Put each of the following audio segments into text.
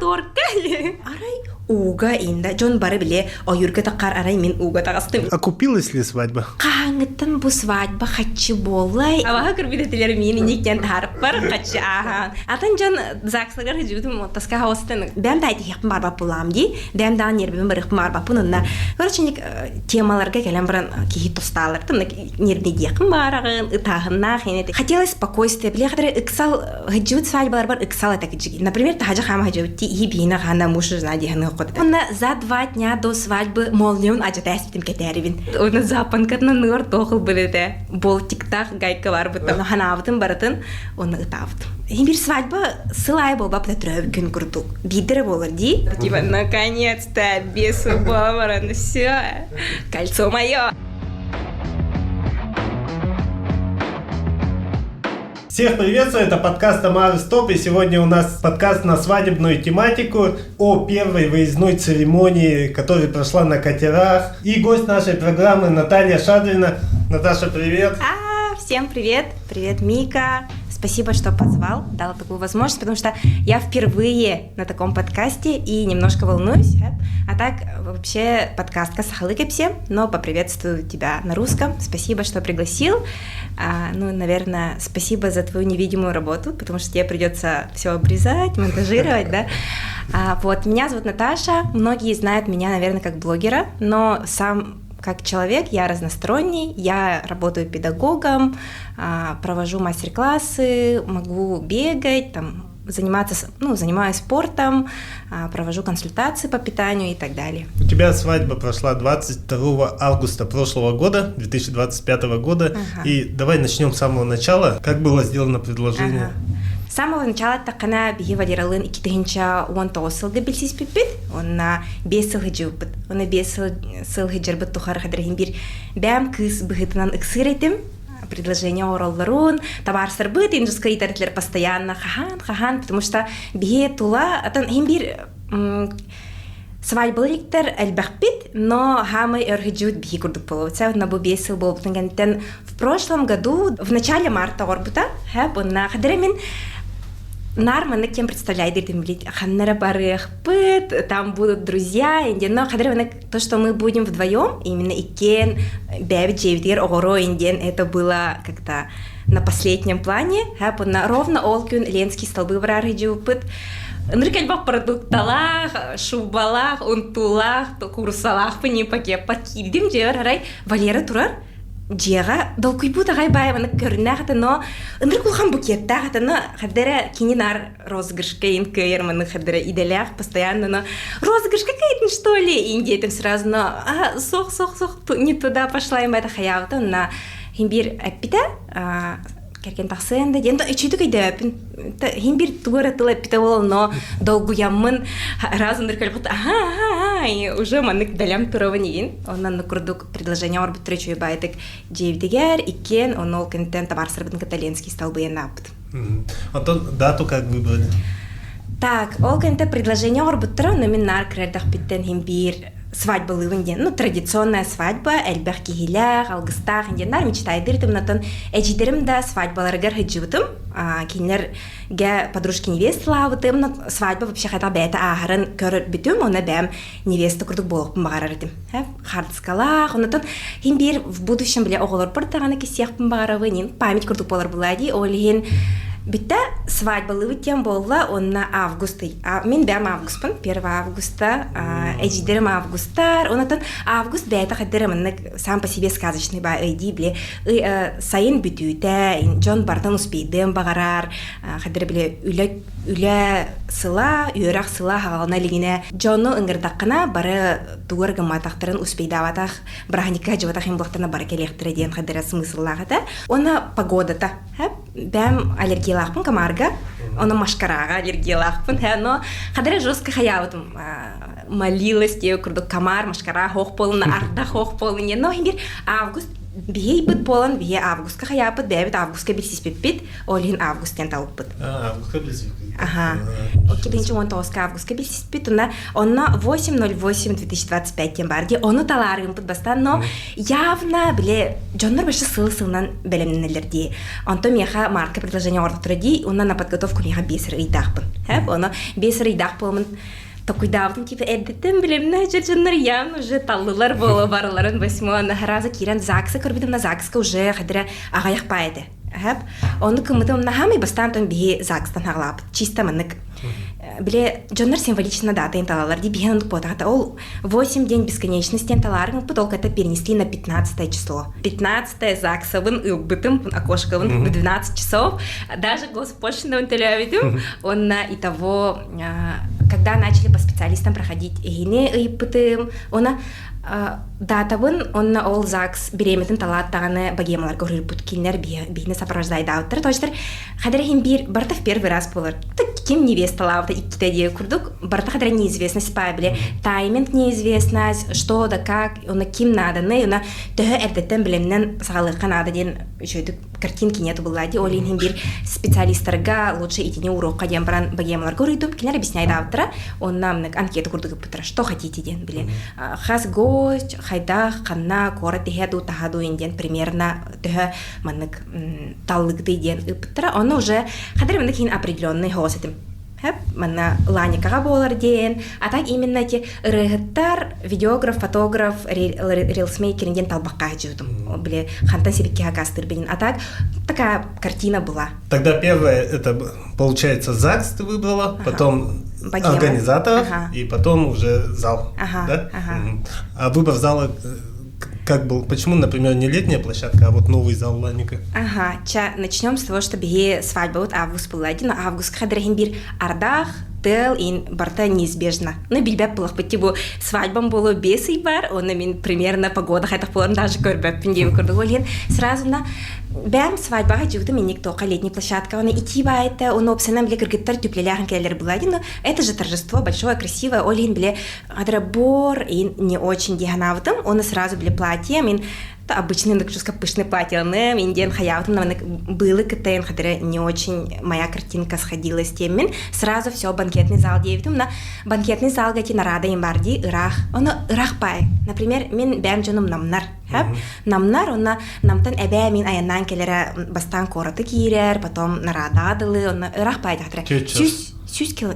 торка. Арай ууга инда дьон бары биле ойуурга таххар арай мин ууга таҕыстым. Окупилась ли свадьба? Хаһааҥҥыттан бу свадьба хаччы буоллай? Абаһа көрбүт этилэр миин иниктен таарыппар хаччы ааһаан. Атын дьон ЗАГСларгар хыдьыбытым таска хаостан бэм да айтиһиэхпин барбап булаам дии. Бэм даҕан нервибин барыахпын барбаппын онна. Короче, темаларга кэлэн баран киһи тостаалар нервнейдиэххин баараҕын, ытааһыннаах ини. Хотелось спокойствия, биле хатары ыксал хыдьыбыт свадьбаларбар ыксал это кыдьыги. Например, тахажа хаама хыдьыбыт ти иһи биина хаана муж жена диэхин хот. Онна за 2 дня до свадьбы молнион ажатаспитим кэтээрибин. Онна запанкатынан ныгар тоохыл быдете. Болтиктах гайка бар быта. Ханаабытын барытын онна ытаабытым. Бир свадьба сыл айы болбап да төрөөбүт күн курдук. Биирдэрэ болар дии. Типа, наконец-то, без баран, все, кольцо мое. Всех приветствую, это подкаст Тамары Стоп, и сегодня у нас подкаст на свадебную тематику о первой выездной церемонии, которая прошла на катерах. И гость нашей программы Наталья Шадрина. Наташа, привет! А, всем привет! Привет, Мика! Спасибо, что позвал, дал такую возможность, потому что я впервые на таком подкасте и немножко волнуюсь. А так, вообще, подкаст сахалыы кэпсиэм, но поприветствую тебя на русском. Спасибо, что пригласил. А, ну, наверное, спасибо за твою невидимую работу, потому что тебе придется все обрезать, монтажировать, да. А, вот, меня зовут Наташа. Многие знают меня, наверное, как блогера, но сам как человек я разносторонний, я работаю педагогом, а, провожу мастер-классы, могу бегать, там, заниматься, ну, занимаюсь спортом, а, провожу консультации по питанию и так далее. У тебя свадьба прошла 22 августа прошлого года, 2025 года. Ага. И давай начнем с самого начала. Как было сделано предложение? Ага. С самого начала тақына биһи Валералыын 2019 сылга билсиспиппит, онна 5 сыл хыдьыбыппыт. Онно 5 сыл, сыл хыдьарбыт тухары хадырыһын бир бэм кыыс быһыытынан ыксыыр этим, предложение оҥороллорун, табаарсарбыт индустрия ыйтар постоянно хаһан, хаһан, потому что биһи тула, атын иһин биир свадьбалыктар элбэхпит, но хаамай өр хыдьыбыт биһи курдук буолбут. На бу 5 сыл буолбутун кэнниттэн в прошлом году, в начале марта оҕорбута, хэп, онна хадыра мин нар маннык кем представляйдырдым билит ханнара барыахпыт, там будут друзья, но хадыра то, что мы будем вдвоем, именно иккен бэбит дьиэбитигэр оҕоро индиэн это было как-то на последнем плане, хэп, онна ровно ол күн Ленский столбы барар хыдьыбыппыт. Ынырык элбэх продукталаах, шубалаах, унтуулаах, курсалаахпын не пакеппат киирдим дьиэбэр арай Валера турар дьиэҕэ долгуйбут аҕай баайабаны көрүннээх этэ, но ынырык улахан букеттаах этэ, но хардара кини наар розыгрышка ин кыайар маны хардара идэлээх постоянно, но розыгрышка кыайтын что ли ин диэтим сразу, но а, сох сох сох не туда пошла им это хаябыта онна хин биир эппитэ кэргэн тахсыан да диэн үчүгэй өйдөөпүн хин биир тугу эрэ тыл эппитэ буолан но долгуйаммын разыныр кэлбит аха аха уже маннык бэлэм турабын иин онон курдук предложение оҥорбуттар үчүгэй баайдык дьиэбитигэр иккиэн онно ол кэнниттэн табаарыстарбытын кытта Ленский столбыйаннаабыт. Антон дату как выбрали? Так, ол кэнниттэн предложение оҥорбуттара, но мин наар кыра эрдэхпиттэн иһин биир свадьбалыыбын диэн, ну, традиционная свадьба, элбэх киһилээх, алгыстаах диэн наар мечтайдыр этим, эдьиийдэрим да свадьбаларыгар сылдьыбытым, кинилэргэ подружки невесталаабытым, но свадьба вообще хайдах бэйэтэ ааһарын көрбүтүм, онно бэйэм невеста курдук буолуохпун баҕарар этим. Хардыскалаах, оннотон хин биир в будущем бile оҕолорбор даҕаны кисиэхпин баҕарабын, ин память курдук буолар буолаа дии, ол иһин Бүтэ свадьбалыыбыт диэн буолла уонна август ый. Мин бэйэм августпын, 1 августа, эдьиийдэрим августар. Онотон август бэйэтэ хайдара маннык сам по себе сказочный ба өйдии бile сайын бүтүүтэ, дьон барытын успейдыан баҕарар, хайдара бile үлэ үлэ сыла, үөрэх сыла хаҕалана илигинэ дьону ыҥырдаххына бары тугар гымматахтарын успейдаабатах бырааһынньыкка дьыбатах им буолтана бары кэлиэхтэрэ диэн хайдара смысллаах этэ. Уонна погодата бэм аллергиялаахпын комарга, ону машкараҕа аллергиялаахпын, но хадара жестко хаябытым молилась диэ курдук комар, машкара хоох буолуна, ардах хоох буолуна, но хингер август. Биһи буолан биһи августка хайааппыт, бэйэбит августка билсиспиппит, ол иһин август диэн талыппыт. Августка билсибиппит. Ага. 2019 августка билсиспит, онно онно 8.08.2025 диэн бар ди, ону талаарыгымпыт бастаан, но явно биле дьоннор вообще сыл-сылынан бэлэмнэнэллэр дии. Онтон миэхэ мартка предложение оҥордохторо дии, уонна на подготовку миэхэ биэс ыйдаахпын. Хэп, ону биэс ыйдаах буоламмын токуйдаабытым типа эрдэттэн билэмнэ дьоннор явно уже таллылар буола барыларын восьмой раза киирэн ЗАГСа көрбүтүм на ЗАГСка уже хадыра аҕайах паа этэ. Хэп, ону кыммытым наһаамай бастаан тон биһи ЗАГСтан хаҕалаабыт. Чисто маннык биле дьоннор символично дата талалар ди биһи оннук буотаата ол 8 день бесконечность диэн талаарыҥ ыппыт ол ката перенесли на 15 число 15 ЗАГСабын ылбытым окошкабын в 12 часов даже госпошлинабын төлөөбүтүм уонна итого когда начали по специалистам проходить эһини ыйыппытым уонна датабын онно ол ЗАГС бириэмэтин талаат даҕаны богемаларга уруйбут кинилэр биһини сопровождайдаабыттар то есть хадара иһин биир барыта в первый раз буолар ким невесталаабыта иккитэ диэ курдук барыта хадара неизвестность били тайминг неизвестность что да как уна ким нааданы уна төһө эрдэттэн билэмнэн саҕалыахха наада диэн үчүгэйдик картинки нету была ди ол иһин биир специалисттарга лучше итини уруокка диэн баран богемаларга уруйдум кинилэр объясняйдаабыттара онно амнык анкета курдук ыппыттара что хотите диэн били хас гость хайдах ханна куорат иһэ дуу таһа дуу диэн примерно төһө маннык таллыгытый диэн ыппыттара ону уже хадыр маннык иһин определенный хоҕос этим Хэп, манна Ланикаҕа буолар диэн, а так именно эти ырыаһыттар, видеограф, фотограф, рилсмейкер диэн талбахха сылдьыбытым. Били хантан сибикки хакастыр билин. А так такая картина была. Тогда первое, это получается ЗАГС ты выбрала, потом Богема. организаторов Ага. и потом уже зал, Ага, да? ага. Мгм. А выбор зала как был? Почему, например, не летняя площадка, а вот новый зал Ланика? Ага, ча, начнем с того, что биһи свадьба вот август была один, август хадырахин бир ардах, тыл ин барта неизбежно. Ну, билбэп булах бу свадьбам болу бес ый бар, оны мин примерно погода хайтах боларын даже көрбөппүн диэби көрдүк. Ол сразу на бэм свадьбаға жугды минник тоқа летний площадка, оны ити байта, оны опсанан биле кыргыттар түплеләхин келер була но это же торжество большое, красивое, ол биле адра бор ин не очень диханавытым, оны сразу биле платье, мин та обычный нукчуска пышный платьяны, индиан хаявтым, было кытайын хадыры не очень моя картинка сходилась тем мин сразу все банкетный зал диэбитим на банкетный зал гати нарада им барди ырах оны ырах пай например мин бэм дьонум намнар хэп намнар онна намтан эбээ мин аяннаан келере бастаан куораты киирэр потом нарада дылы онна ырах пай дахтара Төрт час. сүүс сүүс кило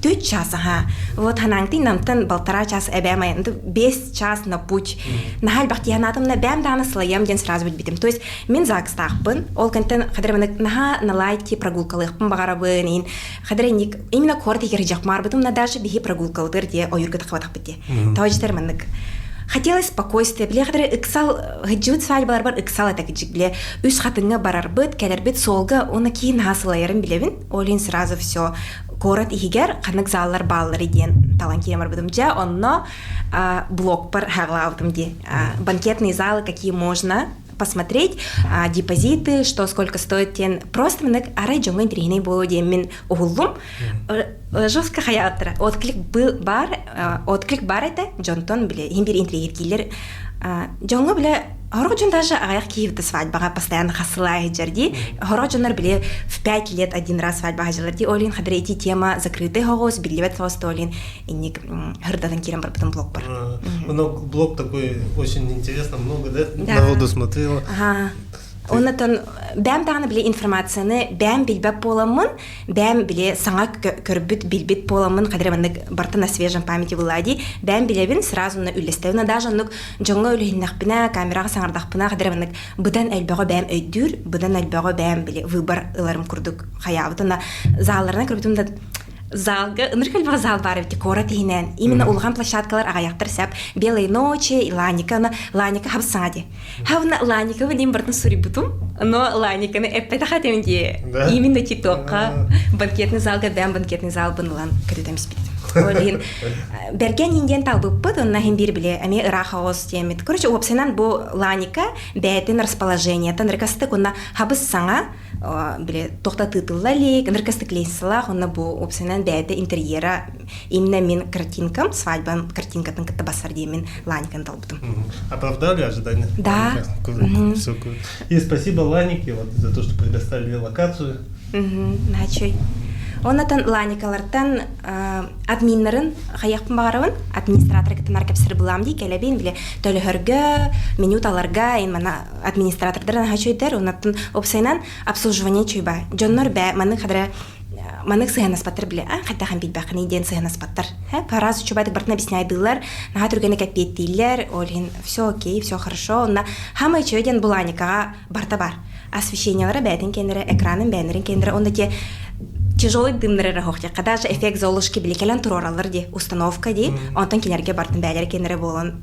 төрт час ага вот ханаҥтый намтан полтора час эбээм айан бес час на путь наһаа элбэх тиһанаатым на бэм даҕаны сылайам диэн сразу билбитим то есть мин ЗАГСтаахпын ол кэнтэн хадыр наһаа на лайте прогулкалыахпын баҕарабын иин хадыр инник именно куорат иһигэр дьахмаарбытым на даже биһи прогулкалытыр дие ойуурга тахабатахпыт дии тоожтер маннык хотелось спокойствия биле хадыр ыксал хыдьыбыт свадьбаларбар ыксал этэ кыдьык биле үс хатыҥҥа барарбыт кэлэрбит суолга уонна киин наһаа сылайарын билэбин ол иһин сразу все куорат иһигэр ханнык заллар бааллары диэн талан киирэн барбытым дьэ онно блогпар хаҕылаабытым дии банкетные залы какие можно посмотреть депозиты что сколько стоит диэн просто маннык арай дьоҥҥо интэриэһинэй буолуо диэммин уһуллум жестко хайааттара отклик бар отклик бар этэ дьонтон биле иһин биир интэриэһиргииллэр дьоҥҥо биле Хорох дьон даже аҕыйах киһи свадьбаҕа постоянно хасылаа сылдьар дии. Хорох дьоннор били в 5 лет один раз свадьбаҕа сылдьаллар дии. Ол иһин хадыр ити тема закрытый хоҕус, биллибэт соҕус олин инник хырдатан киирэн барбытым блогпар. Ну, блог такой очень интересно, много, да, Да. народу смотрело. Ага. Оннотон бэм даҕаны били информацияны бэм билбэт буоламмын, бэм били саҥа көрбүт билбит буоламмын хадыр маннык барта на свежем памяти была дии. Бэм билэбин сразу на үллэстэбин даже оннук дьоҥҥо үлүһүннэхпинэ камераҕа саҥардахпына хадыр маннык быдан элбэҕи бэм өйдүүр, быдан элбэҕи бэм били выбор ыларым курдук хайаабыт. Онна залларынан көрбүтүм да залга ынырык элбэх зал баар эбит куорат иһинэн именно улахан площадкалар аҕыйахтар сеп белые ночи Ланика ана Ланика хабыс саҥа дии хабына Ланикабын дим бартын суруйбутум но Ланиканы эппэтэх этим дии Да? именно тиктокка банкетный залга бэм банкетный зал бынылан көтүтэн испит ол иһин бэргэн индиэн талбыппыт онна иһин биир биле эмиэ ыраах оҕус диэммит короче уопсайынан бу Ланика бэйэтин расположениетын ырыкастык онна хабыс саҥа. Биле тохта тыытылла илик, ыныркастыклейсалаах, онно бу опсайынан бэйэтэ интерьера именно мин картинкам, свадьбам картинкатын кытта бассар диэмин Ланиканы талбытым. Оправдали ожидания? Да. Круто, все круто. И спасибо Ланике вот, за то, что предоставили локацию. Начой. Оннотон Ланикалартан админнарын хайыахпын баҕарабын администратор кытынар кэпсэр булам дии кэлэбин биле төлөһөргө меню таларга ин мана администратордар наһаа оннотон опсайынан обслуживание чуйба дьоннор бэ маннык хадара маннык сыһыанаспаттар биле а хайдахан билбэххиний диэн сыһыанаспаттар фараз чубатык бартын объясняйдыылар наһаа түргэнник эппиэттииллэр ол иһин все окей все хорошо онна хамай чөй диэн буланикаҕа барта бар освещениялара бээтин кэннэрэ экранын бээнэрин кэннэрэ онно те тяжелый дымнары эрэ хоһтехха даже эффект золушки били кэлэн туруораллар ди установка ди онтон кинилэргэ бартын бээлэрэ кэннэрэ буолан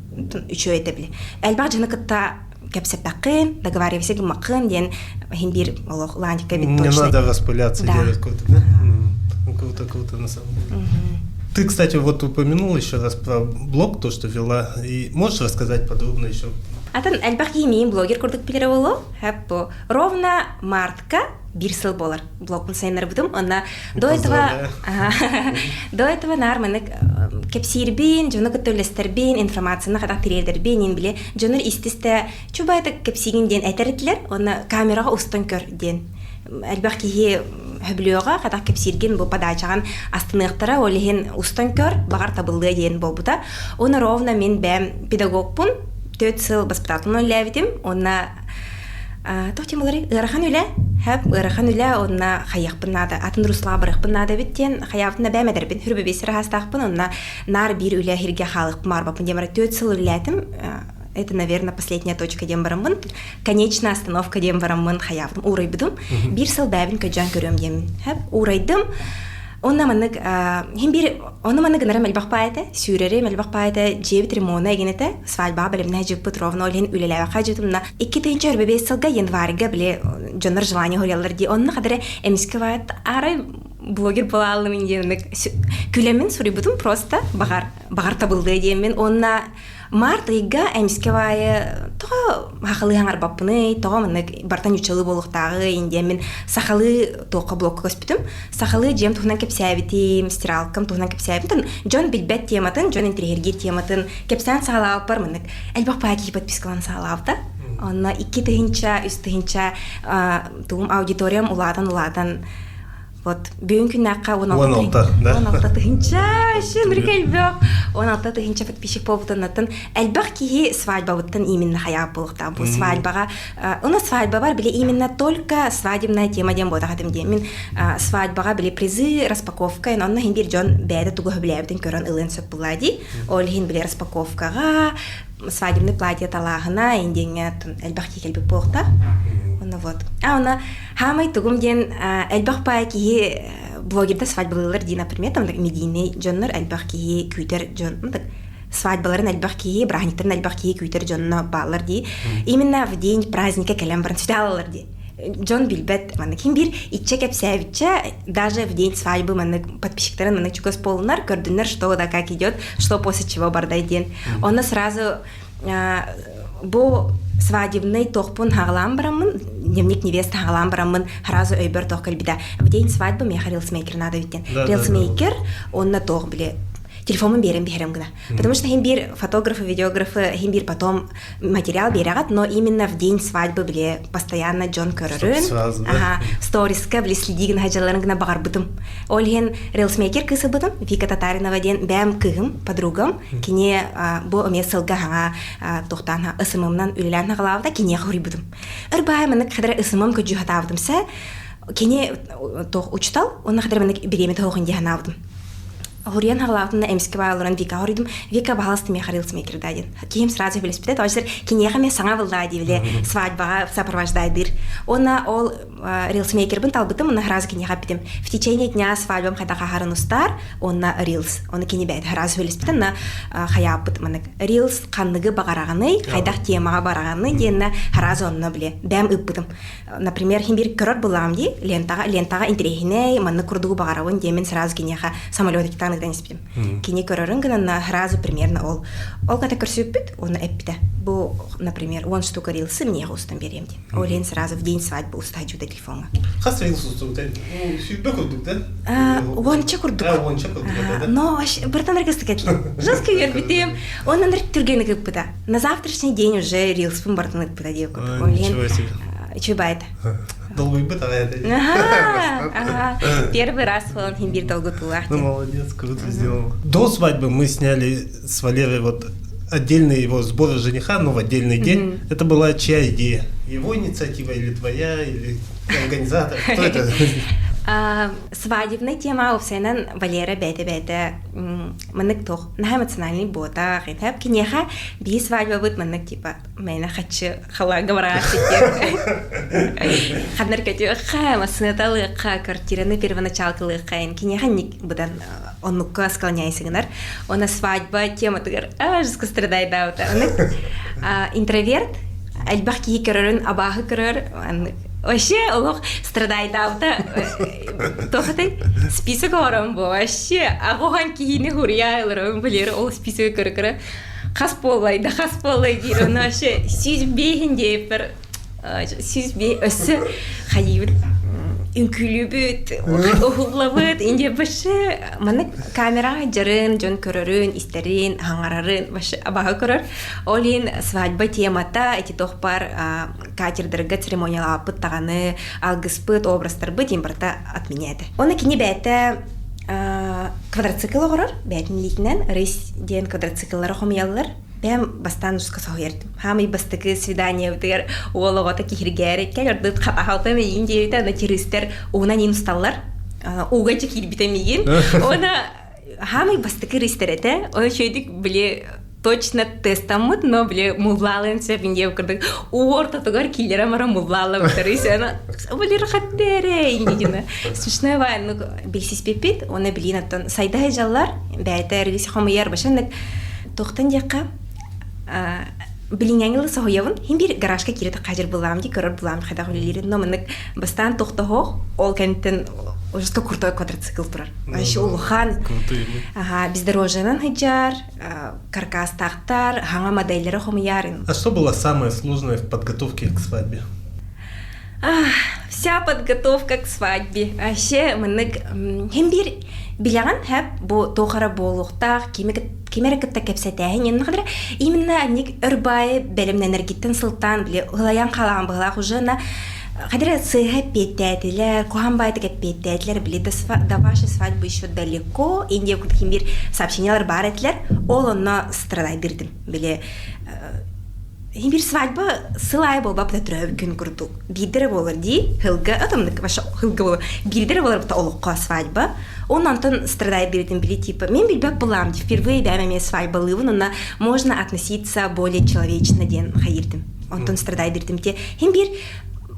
үчүгэй этэ били элбэх дьону кытта кэпсэппэххин договаривайся гыммаккын диэн иһин биир олох лаанчикка бит Не надо распыляться делать круто, да? Круто, круто на самом деле. Ты, кстати, вот упомянул еще раз про блог, то, что вела. И можешь рассказать подробно еще? Атын элбэх киһи блогер курдук билэрэ буолуо. Хэп ровно мартка биир сыл буолар блогпун сайыннарбытым. Онно до этого до этого наар маннык кэпсиирбин, дьону кытта үллэстэрбин, информацияны хатах тириэрдэрбин иин биле дьонор истистэ чубайта кэпсиигин диэн этэр этилэр. Онно камераҕа устан көр диэн элбэх киһи хөбүлүөҕэ хатах кэпсииргин бу подачаҕын астыныахтара ол иһин устан көр баҕар табыллыа диэн буолбута уонна ровно мин бэйэм педагогпун төрт сыл воспитателынан үлэлээбитим уонна туох диэн буоларый ыарахан үлэ хэп ыарахан үлэ уонна хайыахпын наада атын руслаҕа барыахпын наада эбит диэн хайаабытын бэйэм эдэрбин хүрбэбиэс ыраастаахпын онно наар биир үлэ иһиргэ хаалыахпын баарбаппын диэн баран төрт сыл үлэлээтим это, наверное, последняя точка диэн бараммын, конечная остановка диэн бараммын хайаабытым, уурайбытым. Биир сыл бэйэбин көдьөөн көрүөм диэммин. Уурайдым. Онно маннык хин биир онно маннык гынарым элбэх баайта, сүүрэрим элбэх баайта, дьиэбит ремона эгин этэ, свадьбаҕа бэлэмнэһэ дьыппыт ровно ол иһин үлэлээбэххэ дьытымна. 2025 сылга январьга били дьоннор желание хоруйаллар дии. Онно хадара эмискэ баайт арай блогер буолааллым диэн күлэммин суруйбутум просто баҕар баҕар табыллыа диэммин уонна Март ыйга эмискэ баайы тоҕо сахалыы хаҥарбаппыный, тоҕо маннык бартан ньуччалыы буолуохтааҕый диэммин сахалыы туохха блокка көспүтүм. Сахалыы дьиэм туһунан кэпсээбитим, стиралкам туһунан кэпсээбитим. Дьон билбэт тематын, дьон интэриэһиргиир тематын кэпсээн саҕалаабыппар маннык элбэх баайы киһи подпискалаан саҕалаабыта. Онно 2 000, 3 000 тугум аудиториям улаатан-улаатан Вот бүгүн күннээххэ 16 да? 16 тыһынча, шынырык элбэх. 16 тыһынча подписчик буолбутуннаттан элбэх киһи свадьбабыттан именно хайаап буолуохтаах. Бу свадьбаҕа, уна свадьбабар били именно только свадебная тема диэн буотах этим диэн. Мин свадьбаҕа били призы, распаковка, онно иһин биир дьон бэйэтэ тугу сөбүлээбитин көрөн ылыан сөп булла дии. Ол иһин били распаковкаҕа свадебный платье талааһына индиэҥҥэ элбэх киһи кэлбит буолуохтаах. Онно вот. А онно Хаамай тугум диэн элбэх баай киһи блогерда свадьбалыылар дии, например, там медийный дьоннор элбэх киһи күүтэр дьон, свадьбаларын элбэх киһи, праздниктарын элбэх киһи күүтэр дьонно бааллар дии. Именно в день праздника кэлэн баран сүтэ алалар дии. Дьон билбэт маннык ким биир иччэ кэпсээбиччэ даже в день свадьбы маннык подписчиктарын маннык чугас буолунар көрдүннэр что да как идет что после чего бардай диэн онно сразу бу свадебный туохпун хаҕалаан бараммын дневник невесты хаҕалаан бараммын сразу өйбөр туох кэлбитэ в день свадьбы миэхэ рилсмейкер надо диэн рилсмейкер онно туох били телефомун биэрэн биһэрем гына потому что хин биир фотографы видеографы хин биир потом материал биэрэҕит но именно в день свадьбы били постоянно дьон көрөрүн ага сториска били следи гына хаджаларын гына баҕарбытым ол иһин рилсмейкер кыысыбытым Вика Татаринова диэн бэйэм кыыһым подругам Кини бу эмиэ сылга хаҥа туохтаан ысымымнан үлэлээн хаҕалаабыта киниэхэ хоруйбутум. Өр баай маннык хадара ысымым көдьүү хатаабытым сэ кини туох учутал уонна хадара маннык бириэмэ тоһоҕун дии санаабытым. Хоруйан хаҕалаабытымна эмискэ баай олорон Вика хоруйдум. Вика баһаласта миэхэ рилсмейкер да диэн. Киһим сразу билиспитэ. Тоҕо киниэхэ эмиэ саҥа буллаа дии свадьбаҕа сопровождайдыыр. Уонна ол рилсмейкербин талбытым уонна сразу киниэхэ эппитим в течение дня свадьбам хайдах аһарын устаар уонна рилс оны кини бэйэтэ сразу сөбүлэспитэ на хайааппыт маннык рилс ханныгы баҕараҕыный хайдах темаҕа бараҕыный диэннэ сразу онно биле бэм ыппытым например хин бир көрөр буллаҕым дии лентаҕа лентаҕа интэриэһинэй маннык курдугу баҕарабын диэмин сразу киниэхэ самолетиктан. ыытан испитим. Кини көрөрүн гынан сразу примерно ол ол ката көрсүппүт, уонна эппитэ. Бу, например, 10 штука рилсы мне устан берем диэн. Ол иһин сразу в день свадьбы устаһа телефоҥҥа. Хас рилс устубута? Сүүрбэ курдук да? Уонча курдук. Уонча курдук да? Но быртан аргыстык этилим. Жестко үөрбүтүм. Онон түргэнник ыппыта. На завтрашний день уже рилспын бартан ыппыта диye курдук. Ол иһин үчүгэй баайда. Долгуйбут аҕай Ага, Первый раз он хин бир долгутуулаах. Ну, молодец, круто сделал. До свадьбы мы сняли с Валерой вот отдельный его сбор жениха, но в отдельный день. Это была чья идея? Его инициатива или твоя, или организатор? Кто это? Свадебный тема уопсайынан Валера бэйэтэ-бэйэтэ маннык туох наһаа эмоциональный буотах этап киниэхэ биир свадьбабыт маннык типа мээнэ хаччы халаага бараахтык ханнар көтүөххэ массыыната ылыахха квартираны первоначалкалыахха киниэхэ ник быдан оннукка склоняйсыгынар она свадьба тематыгар жестко страдайдаабыта оннук интроверт элбэх киһи көрөрүн абааһы көрөр вообще олох страдайдаабыта туохатай список оҥорон бу вообще аҕоһон киһини хуруйа ыларым билер ол списогы көрө-көрө хас буоллай да хас буоллай диир ону вообще 105 диэппэр 105 өссө хайыыбыт үҥкүүлүүбүт уһуллабыт инде вообще маннык камераҕа дьарын дьон көрөрүн истэрин хаҥарарын вообще абаһы көрөр ол иһин свадьба темата ити тохпар катердарга церемониялаабыт даҕаны алгыспыт образтарбыт им барыта отменяты оны кини бэйэтэ квадроцикл оҕорор бэйэтин илиитинэн рысь диэн квадроцикллары хомуйаллар бэйэм бастаан ууска соһуйардым хаамый бастакы свиданиябытыгар уол оҕото киһиргээри кэл ордут хатаһалта миигин диэбитэ аны туристар уунан иин усталлар ууга дьэ киирбитэ миигин уонна хаамый бастакы рейстэр этэ оны үчүгэйдик били точно тестаммыт но били муллаалын сөп индия курдук уу ортотугар киилэрэ мара муллаалабыттар билир хаттере индигина смешной ну билсиспиппит уонна билиин оттон сайда сылдьаллар бэйэтэ рейс хомуйар башаннык Туохтан диэххэ, билиҥҥээҥи ылы соһуйабын. Хин биир гаражка киирэ хаажыр булаам дии, көрөр булаам хайдах үлэлиирин. Но маннык бастаан тохтоһоох, ол кэнниттэн жестко крутой квадроцикл турар. Вообще улахан. Ага, бездорожьенан сылдьар, каркастаахтар, хаҥа модельлэри хомуйар. А что было самое сложное в подготовке к свадьбе? Вся подготовка к свадьбе. Вообще, маннык хин биир билэҕин хэп бу туох эрэ буолуохтаах, кими ким эрэ кытта кэпсэтээһин иннахадара именно ник өр баайы бэлэмнэнэргиттэн сылтаан били ылайан хаалаан быһылаах уже на хадара сыыһа эппиэттээтилэр куһаан баайтык эппиэттээтилэр били до вашей свадьбы еще далеко индия ким бир сообщениялар баар этилэр ол онно страдайдырдым били бир свадьба сыл аайы буолбаппыта төрөөбүт күн курдук биирдэрэ буолар дии хылга атомнык вообще хылга буолар биирдэрэ буолар бута олоххо свадьба он онтон страдает билетин били типа мен билбэт булаам впервые бэйэм эмиэ свадьбалыыбын онно можно относиться более человечно диэн хайырдым онтон страдает бирдим те хим бир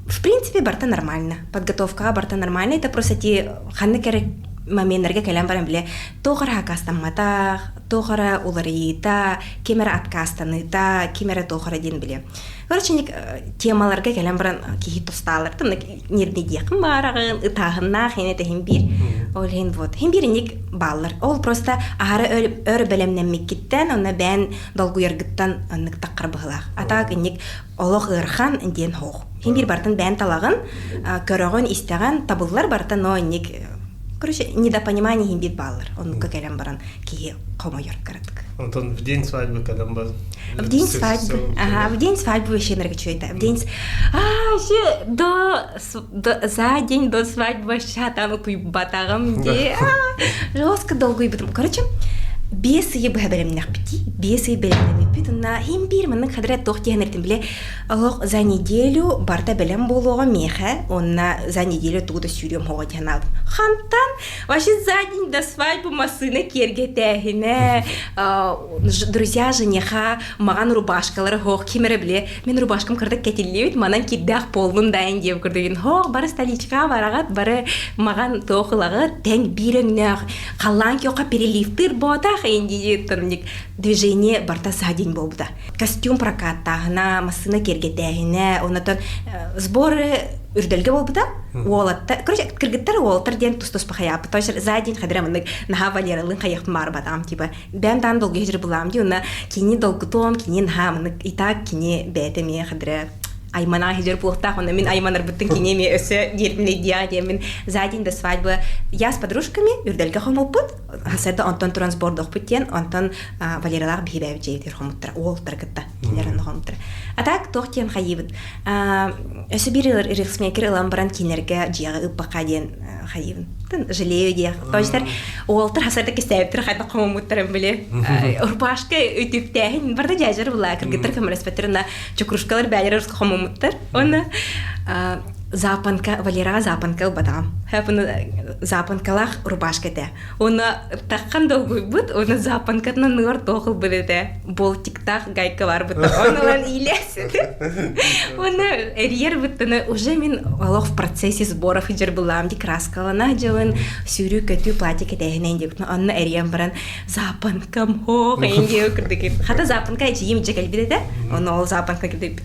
в принципе барта нормально подготовкаҕа барта нормально это просто ти ханнык эрэ моменнарга кэлэн баран биле туох эрэ акаастамматах туох эрэ уларыйыыта, ким эрэ аккаастаныыта, ким эрэ туох эрэ диэн билиэм. Короче, темаларга кэлэн баран киһи тустаалар нервнейдиэххин баараҕын, ытааһыннаах иһин этэһин биир. Ол иһин вот. Хин биир инник бааллар. Ол просто аһара өр бэлэмнэммиккиттэн, онно бэйэн долгуйаргыттан оннук таххар быһылаах. А так инник олох ыарахан диэн хоох. Хин биир бартын бэйэн талаҕын, көрөҕүн, истэҕин, табыллар барыта, но инник короче, недопонимание иһин биир бааллар. Оннукка кэлэн баран киһи хомойор кыратык. Антон, в день свадьбы когда был? В день свадьбы. Ага, в день свадьбы вообще энергичуйта. В день... А, вообще до, до, за день до свадьбы вообще там батагым де. Жестко долго и потом. Короче, 5 ыйы быһа бэлэмнэхпити, 5 ый бэлэмнэммиппит уонна иһин биир маннык хадра туох диэн биле Олох за неделю барыта бэлэм буолуоҕа миэхэ уонна за неделю тугу да сүүрүөм хоҕо диэн аалым. Хантан вообще за день до свадьбы массыына киэргэтээһинэ, друзья жениха маҕан рубашкалары хоох ким эрэ биле мин рубашкам кырдык кэтиллибит манан кирдээх буоллун дайын диэб курдугун хоох бары столичка бараҕат бары маҕан туох ылаҕыт тэҥ биир өҥнөөх халлаан киохха переливтыыр буотах. Ах, индии движение барта за день буолбута. Костюм прокаттааһына, массыына киэргэтээһинэ, онотон сборы үрдэлгэ буолбута. Уолаттар, короче, кыргыттар уолаттар диэн тус-туспа хайааппыт. То есть за день хадыра маннык наһаа Валералыын хайыахпын баарбатаҕым типа. Бэйэм даан долгуйа сир булаам дии, уонна кини долгутуом, кини наһаа маннык и так кини бэйэтэ эмиэ хадыра аймана сидер буолуохтаах, онно мин айманарбыттан кини эмиэ өссө диэбин диэммин за день до свадьбы я с подружками үрдэлгэ хомуппут, сарда онтон туран сбордохпут диэн, онтон Валералаах биһи бэйэбит дьиэбитигэр хомуттара, уолтара кытта кинилэр онно хомуттара. А так туох диэн хайыыбыт өссө биир рилсмейкер ылан баран кинилэргэ дьиэҕэ ыыппакка диэн хайыыбын жалею диэх. То есть уолтар хасарда кистээбиттэр хайдах хомуммуттарын били рубашка үтүктээһин барда дьаажар була кыргыттар көмөлөспөттөр на чукрушкалар бээлер хомуммуттар. Онно запонка Валераҕа запонка ылбатаҕым. Запонкалаах рубашка этэ. Уонна таххан долгуйбут, уонна запонкатынан ныгар туох ылбыт этэ. Болтиктаах гайка барбыта. Оны ылан иилээсити. Уонна эрийэр быттаны уже мин олох в процессе сборов дьэр былаам ди краскалана дьылын сүүрүү көтүү платье кэтээһинэн диэбит. Онно эрийэн баран запонкам хоох диэ курдук. Хата запонка эчийим дьэ кэлбит этэ. Онно ол запонка кэлбит.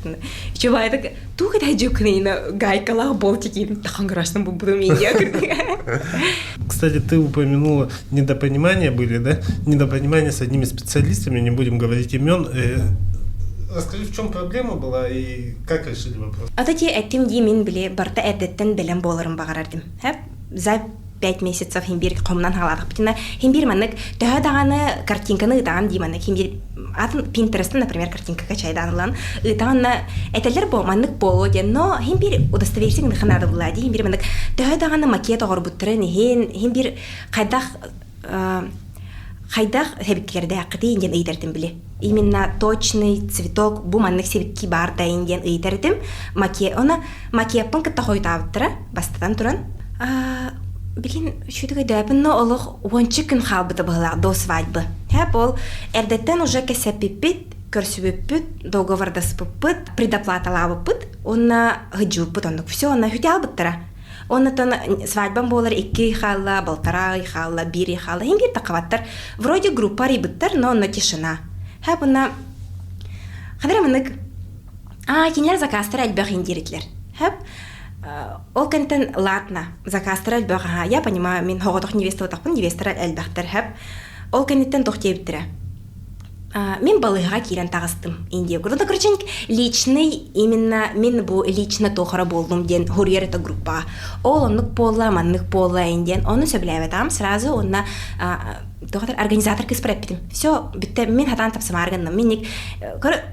Үчүгэй туох это дьүккүнэйна гайкалаах болтики тахан красным бубудум индия Кстати, ты упомянула недопонимания были, да? Недопонимания с одними специалистами, не будем говорить имен. Расскажи, в чем проблема была и как решили вопрос? Ата ти эттим дии мин били барта эрдэттэн бэлэм буоларым баҕарардым. За 5 месяцев хин биир хомунан хаалаатахпытына хин биир маннык төһө даҕаны картинканы ыытаҕын дии маннык хин биир атын Пинтерестен, например, картинкака чайдаан ылан ыытаҕынна этэллэр бо маннык буолуо диэн, но хин биир удостовериться гыныха наада булла дии. Хин биир маннык төһө даҕаны макет оҕорбуттарын иһин хин биир хайдах хайдах сэбиккилэрдээххитий диэн ыйытартым били. Именно точный цветок бу маннык сибикки баар дайын диэн ыйытар этим. Макет, она макетпын кытта хойутаабыттара бастатан туран. Билин үчүгэй өйдөөпүн, но олох уонча күн хаалбыта быһылаах до свадьбы. Һэ, ол эрдэттэн уже кэсэппиппит, көрсүбүппүт, договордаспыппыт, предоплаталаабыппыт уонна хыдьыыппыт оннук. Все, онно хүтэ албыттара. Оннотон свадьбам буолар 2 ый хаалла, 1,5 ый хаалла, 1 ый хаалла. Иһин биир таххабаттар. Вроде группа арыйбыттар, но онно тишина. Һэ, буна хадара маннык аа кинилэр заказтара элбэх индиритлер. Хэп ол кэнтэн ладно, заказтара элбэх аха. Я понимаю, мин хоҕотох невеста отахпын, невестара элбэхтэр хэп. Ол кэнниттэн тох диэбиттэрэ. Мин балыыһаҕа киирэн таҕыстым Индия курдук. Короче, личный именно мин бу лично туохара буоллум диэн хуруйар это группаҕа. Ол оннук буолла, маннык буолла диэн ону сөбүлээбэтаҕым сразу уонна туохатар организатор кыыспар эппитим. Все, бүттэ мин хатаан тапсымаар гынным. Минник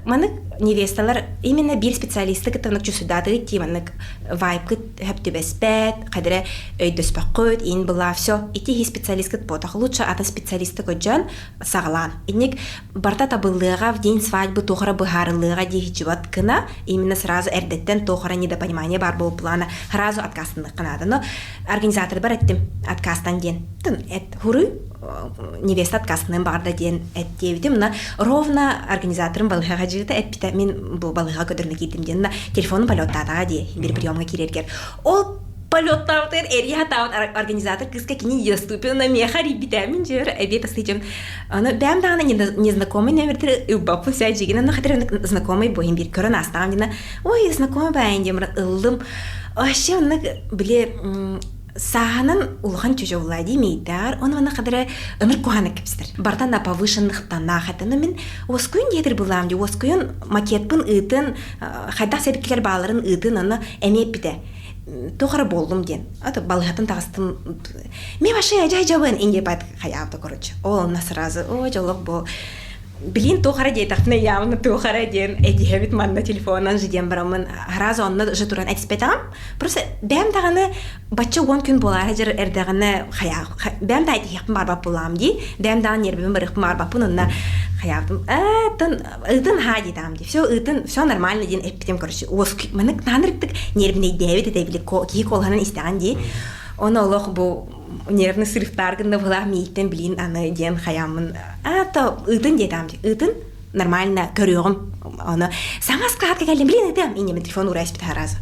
маннык невесталар именно биир специалисты кытта оннук чувствуйдаатыгыт дии маннык вайбкыт хөп түбэспэт, хадыра өйдөспөккүт, ин была все. Ити специалисткыт буотах лучше атын специалисты көдьөн саҕалаан. Инник барта табыллыаҕа в день свадьбы туохара быһаарыллыаҕа дии гына именно сразу эрдэттэн туохара недопонимание бар буолуп плана сразу отказтаныахха наада. Но организатор бар эттим отказтан диэн. Эт хуруй невеста отказтаныан баҕарда диэн эт диэбитим. Мына ровно организаторым балыһаҕа дьыыта эппитэ мин бу балыһаҕа көдөрүнэ киирдим диэн. Телефону полеттаатаҕа дии бир приемҥа киирэргэр. Ол полеттаабытыгар эрийэ сатаабыт организатор кыыска кини недоступен миэхэ эрийбитэ мин дьиэр эбиэт астыйдьым аны бэйэм даҕаны незнакомый номердер ылбаппын сэ дьигин аны хатыр знакомый буһин биир көрөн астаҕым дина ой знакомый баайын диэн ыллым вообще оннук били сааһынан улахан чужовла дии мейдаар оны аны хадара ыныр куһаны кэпсэтэр барта на повышенных тонах это но мин уоскуйун диэтир булаам ди уоскуйун макетпын ыытын хайдах сэбиккилер бааларын ыытын аны эмиэ эппитэ туох эрэ буоллум диэн аты балыһатын таҕыстым ми вообще ажай жабын инде бат хаябыта короче ол онно сразу о жолох бу билин туох эрэ диэтэхпинэ явно туох эрэ диэн этиһэбит манна телефонунан же диэн бараммын сразу онно же туран этиспэтэҕим просто бэйэм даҕаны бачча 10 күн буолаары дьэр эрдэҕинэ хайаа бэйэм да этиһиэхпин баарбат буолаам дии бэйэм даҕаны нервибин барыахпын баарбаппын онно хаябытым тын ыытын хаа диэтаам дии все ыытын все нормально диэн эппитим короче маннык наанырыктык нервнэйдээбит этэ били киһи куолаһынан истэҕин дии оны олох бу нервный срывтаар гынна быһылаах мииттэн билин аны диэн хаяммын а то ыытын диэтаам дии ыытын нормально көрүөҕүм оны саҥа складка кэллим блин ытыам инньэ телефон уурайспыт сразу.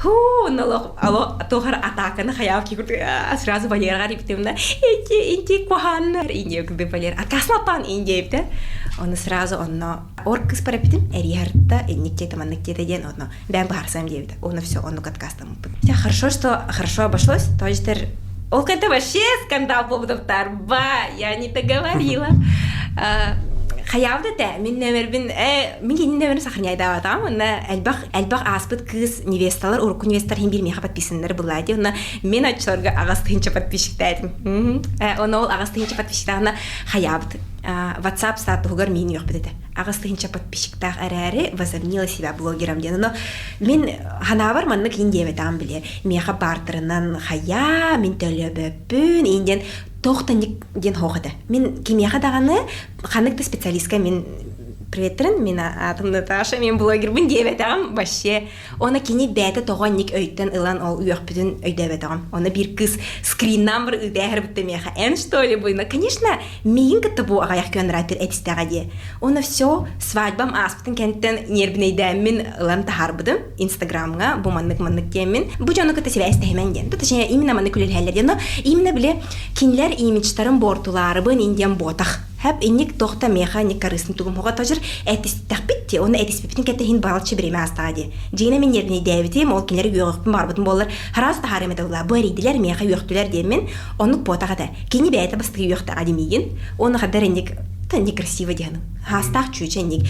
Ху, налох ало тохар атаканы хаяв ки сразу Валерага репетимна. Инти инти кухан инди кды Валер. Откаслапан инди Оны сразу онно ор кыс парапитим эриһарта инник тета маннык тета диэн онно бэм быһаарсам диэбит. Оны все оннук откастаммыппыт. Хорошо, что хорошо обошлось. То есть ол это вообще скандал буолбутуктар. Ба, я не договорила. Хаябыт этэ, мин нөмербин, мин кини нөмерин сохраняйдаабатаҕым, онно элбэх элбэх ааспыт кыыс невесталар, урукку невесталар иһин биир миэхэ подписаннар былаа дии, онно мин оччолорго аҕыс тыһыынча подписчиктаатым. Онно ол аҕыс тыһыынча подписчиктааҕына хаябыт WhatsApp статуһугар миин үөхпүт этэ. Аҕыс тыһыынча подписчиктаах эрээри возомнила себя блогером диэн. Оно мин ханаабар маннык иин диэбэтэҕим билиэ. Миэхэ баартарынан хайаа, мин төлөбөппүн, иин диэн туох да диэн хоох этэ. Мин кимиэхэ даҕаны ханнык да специалистка мин приветтерин, мин аатым Наташа, мен блогербын диэбэтэҕим вообще. Оны кини бэйэтэ тоҕо инник өйтөн ылан ол үөхпүтүн өйдөөбөтөҕүм. Оны биир кыыс скриннан бір ыытааһыр бутта миэхэ эн что ли буйна. Конечно, миигин кытта бу аҕайах күөн этистэҕэ диэ. Оны все свадьбам ааспытын кэнниттэн нервнэйдээммин ылан таһаарбытым инстаграмҥа бу маннык-маннык диэммин. Бу дьону кытта сибээстэһимэн диэн. Точнее, именно маннык үлэлэһэллэр диэн. Но именно биле кинилэр имиджтарын буортулаарыбын индиан буотах. Хэп инник тохта меха ник карысын тугум хоға тажыр этистэхпит ти оны этиспиппитин кэтэһин балчы биреме астаға ди. Дьиҥинэ мин нервнэйдээбитим, ол кинилэр үөҕүхпүн барбытым буоллар, хараас таһаарым этэ була. Бу эрийдилэр, миэхэ үөхтүлэр диэммин, оннук буотах этэ. Кини бэйэтэ бастакы үөхтэҕэ димиигин. Оны хаддар инник та некрасиво диһаным. Хаастаах чүүчэ инник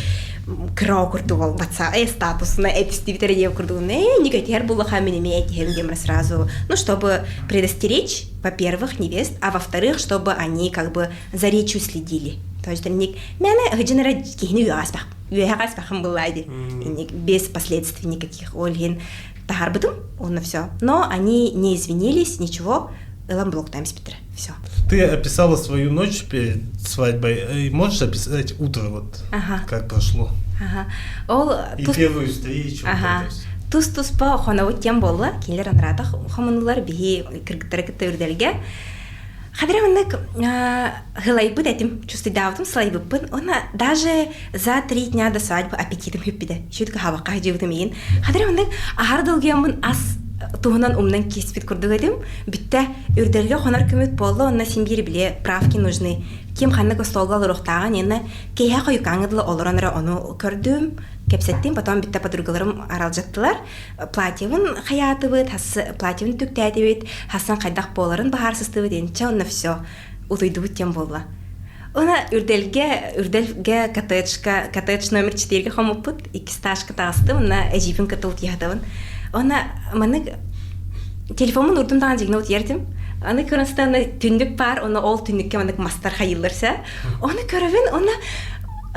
кыра курдук ол ватса статусuna этистибитер диэн курдук э ник этиһэр буллаха мин эмиэ этиһэм диэн сразу ну чтобы предостеречь во-первых невест а во-вторых чтобы они как бы за речью следили. То есть инник мэне ыжынара киһини үөҕаспах үөһэҕаспахым быллаайди инник без последствий никаких ол иһин таһарбытым онно все но они не извинились ничего ылан блоктаем спитер все ты описала свою ночь перед свадьбой можешь описать утро вот ага. как прошло ага. ол и первую встречу ага. тус туспа хонобут тем буолла кинилэр анараатах хомунулар биһи кыргыттары кытта үрдэлгэ Хадра маннык хылайбыт этим, чувствуйдаабытым, сылайбыппын. Уонна даже за 3 дня до свадьбы аппетитым хүппүтэ. Шүтка хабакка хадьыбытым иин. Хадра маннык аһар долгуйаммын ас туһунан умнан киспит курдук этим. Бүттэ үрдэлгэ хонор күмүт буолла, онно син биир биле правки нужны. Ким ханнык остуолга олоруохтааҕын инна киэһэ хойукааҥҥы дылы олорон эрэ ону көрдүм, кэпсэттим, потом бүттэ подругаларым аралдьаттылар. Платьебын хайаатыбыт, платьебын түктээтибит, хассан хайдах буоларын баһаарсыстыбыт инчэ онно все утуйдубут диэн буолла. Она үрдэлгэ, үрдэлгэ коттеджка, коттедж номер 4-ге хомуппут, икки этажка таҕыстым, онно эдьиийбин кытта утуйатабын. Она маннык телефоммун урдум даҕан дьигнэ утуйартым. Аны көрөн түннүк бар, оны ол түннүккэ маннык мастар хайылларса. Оны көрөбүн, оны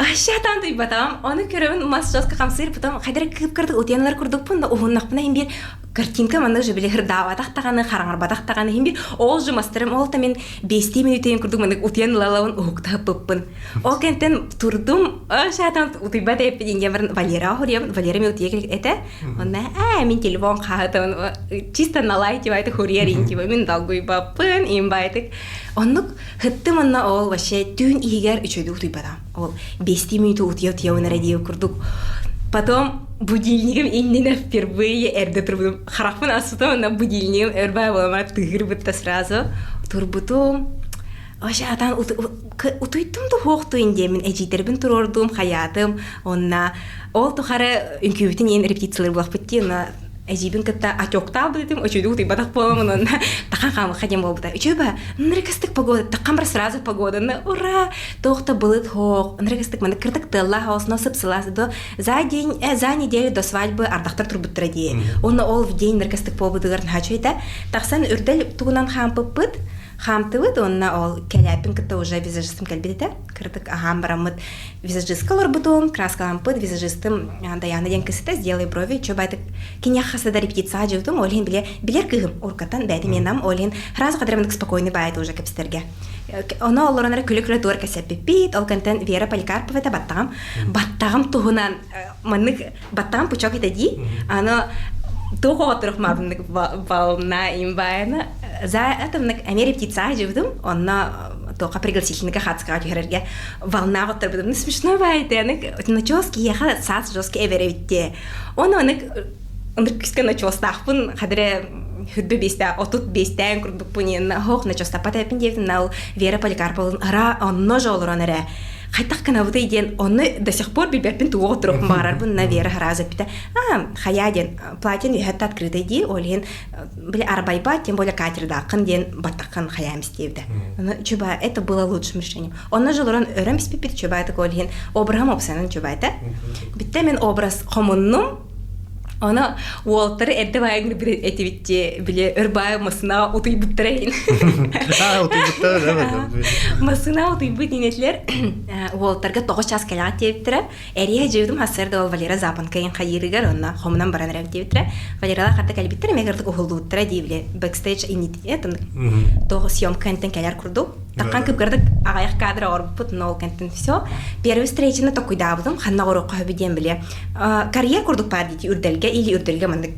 Шатан туйбатам, оны көрөбүн мас жестко хамсыыр, потом хайдара кыып-кырдык утуйаналар курдукпун да уһуннахпына иһин биир картинка манна уже били хырдаабатах даҕаны, хараҥарбатах даҕаны иһин биир ол же мастарым ол та мин бэстии мүнүүтүн курдук маннык утуйан ылалабын уһуктаһыппыппын. Ол кэнтэн турдум, шатан утуйбат эппит инге баран Валера хоруйабын, Валера мен утуйа этэ. Онна ээ мин телефон хаһытабын, чисто налай типа это хурьер типа мин долгуйбаппын, им байтык. Оннук Хыттым онно ол вообще түүн иһигэр үчүгэйдик утуйбатам. Ол бэстии мүнүүтэ утуйа-утуйа эрэ диэбит курдук. Потом будильнигым иннинэ впервые эрдэ турбутум. Харахпын аспытым онно будильнигым өр баа буолама тыһыырбытта сразу турбутум. Вообще атаан утуйдум да хуохтуйун диэмин эдьиийдэрбин туруордум, хайаатым. Онна ол тухары үҥкүүбүтүн иин репетициялар буолахпыт дии, онно эдьиийбин кытта отектаабыт этим, үчүгэй утуйбатах буоламмын уонна тахан хаамыхха диэн буолбута. Үчүгэй ба, ынырыкастык погода, тахан бар сразу погоданы, ура! Туох да былыт хоох, ынырыкастык маны кырдык тыаллаах оосуна сып-сылаас до за день, за неделю до свадьбы ардахтар турбуттара дии. Уонна ол в день ынырыкастык буолбутугар наһаа үчүгэй Тахсан үрдэл тугунан хаампыппыт, хаамтыбыт уонна ол кэлээппин кытта уже визажистым кэлбит этэ. Кырдык аһаан бараммыт визажистка олорбутум, краскалампыт, визажистым Даяна диэн кысыта «Сделай брови», чё байтык киниэхэ хаса да репетиция дьыбытым, ол иһин биле билер кыыһым уркаттан бэйэтим иэнам, ол иһин сразу кадрамынык спокойный баайт уже кэпсэтэргэ. Оно олорон эрэ күлэ-күлэ туор кэсэппиппит, ол кэнтэн Вера Поликарпова это баттаҕым. Баттаҕым туһунан маннык баттаҕым пучок этэ дии. Аны туох оҕотурух маабыннык волна имбайна за это эмиэ репетиция дьыбытым, онно туохха пригласительныйга хаацкаҕа түһэрэргэ волна оҕотторбутум смешно баайдыанык начос киһиэхэ саас жестко эбэрэбиттиэ оны онык Ынырык күүскэ начуостаахпын хадыра хүрбэ биэстээх 35-тээн курдукпун иэннэ оһох начуостаппат эппин диэбитин ол Вера Поликарповна ара онно же олорон эрэ хайдах гынабытый диэн онно до сих пор билбэппин тугу оттуруохпун баҕарарбын на Вера сразу эппитэ а хайаа диэн платьен үһэтте открытый дии ол иһин били арбайбат тем более катердааххын диэн баттаххын хайаам истиэбитэ чуба это было лучшим решением онно же олорон өрөм испиппит чубаатык ол иһин образым опсанан чубаата Биттэ мен образ хомуннум Ону уолтары эрдэ баайыҥны били этибитти били өр баай массынаҕа утуйбуттара иһин. Аа, утуйбуттара да Массынаҕа утуйбут инэтилэр уолтарга тоҕо час кэлэҕит диэбиттэрэ. Эрийэ дьиэбитим хассыар да ол Валера запонка иһин хайыырыгар онно хомунан баран эрэбит диэбиттэрэ. Валералар харда кэлбиттэр эмиэ кырдык уһуллубуттара дии били бэкстейдж иннитине тоҕо съемка интен кэлэр курдук. Таххан кыпкырдык аҕайах кадр оҥорбуппут, но ол кэнтэн все. Первый встречаны токуйдаабытым, ханна оҥоруохха сөбүй диэн биле. Карьер курдук баар дии үрдэлгэ или үрдэлгэ маннык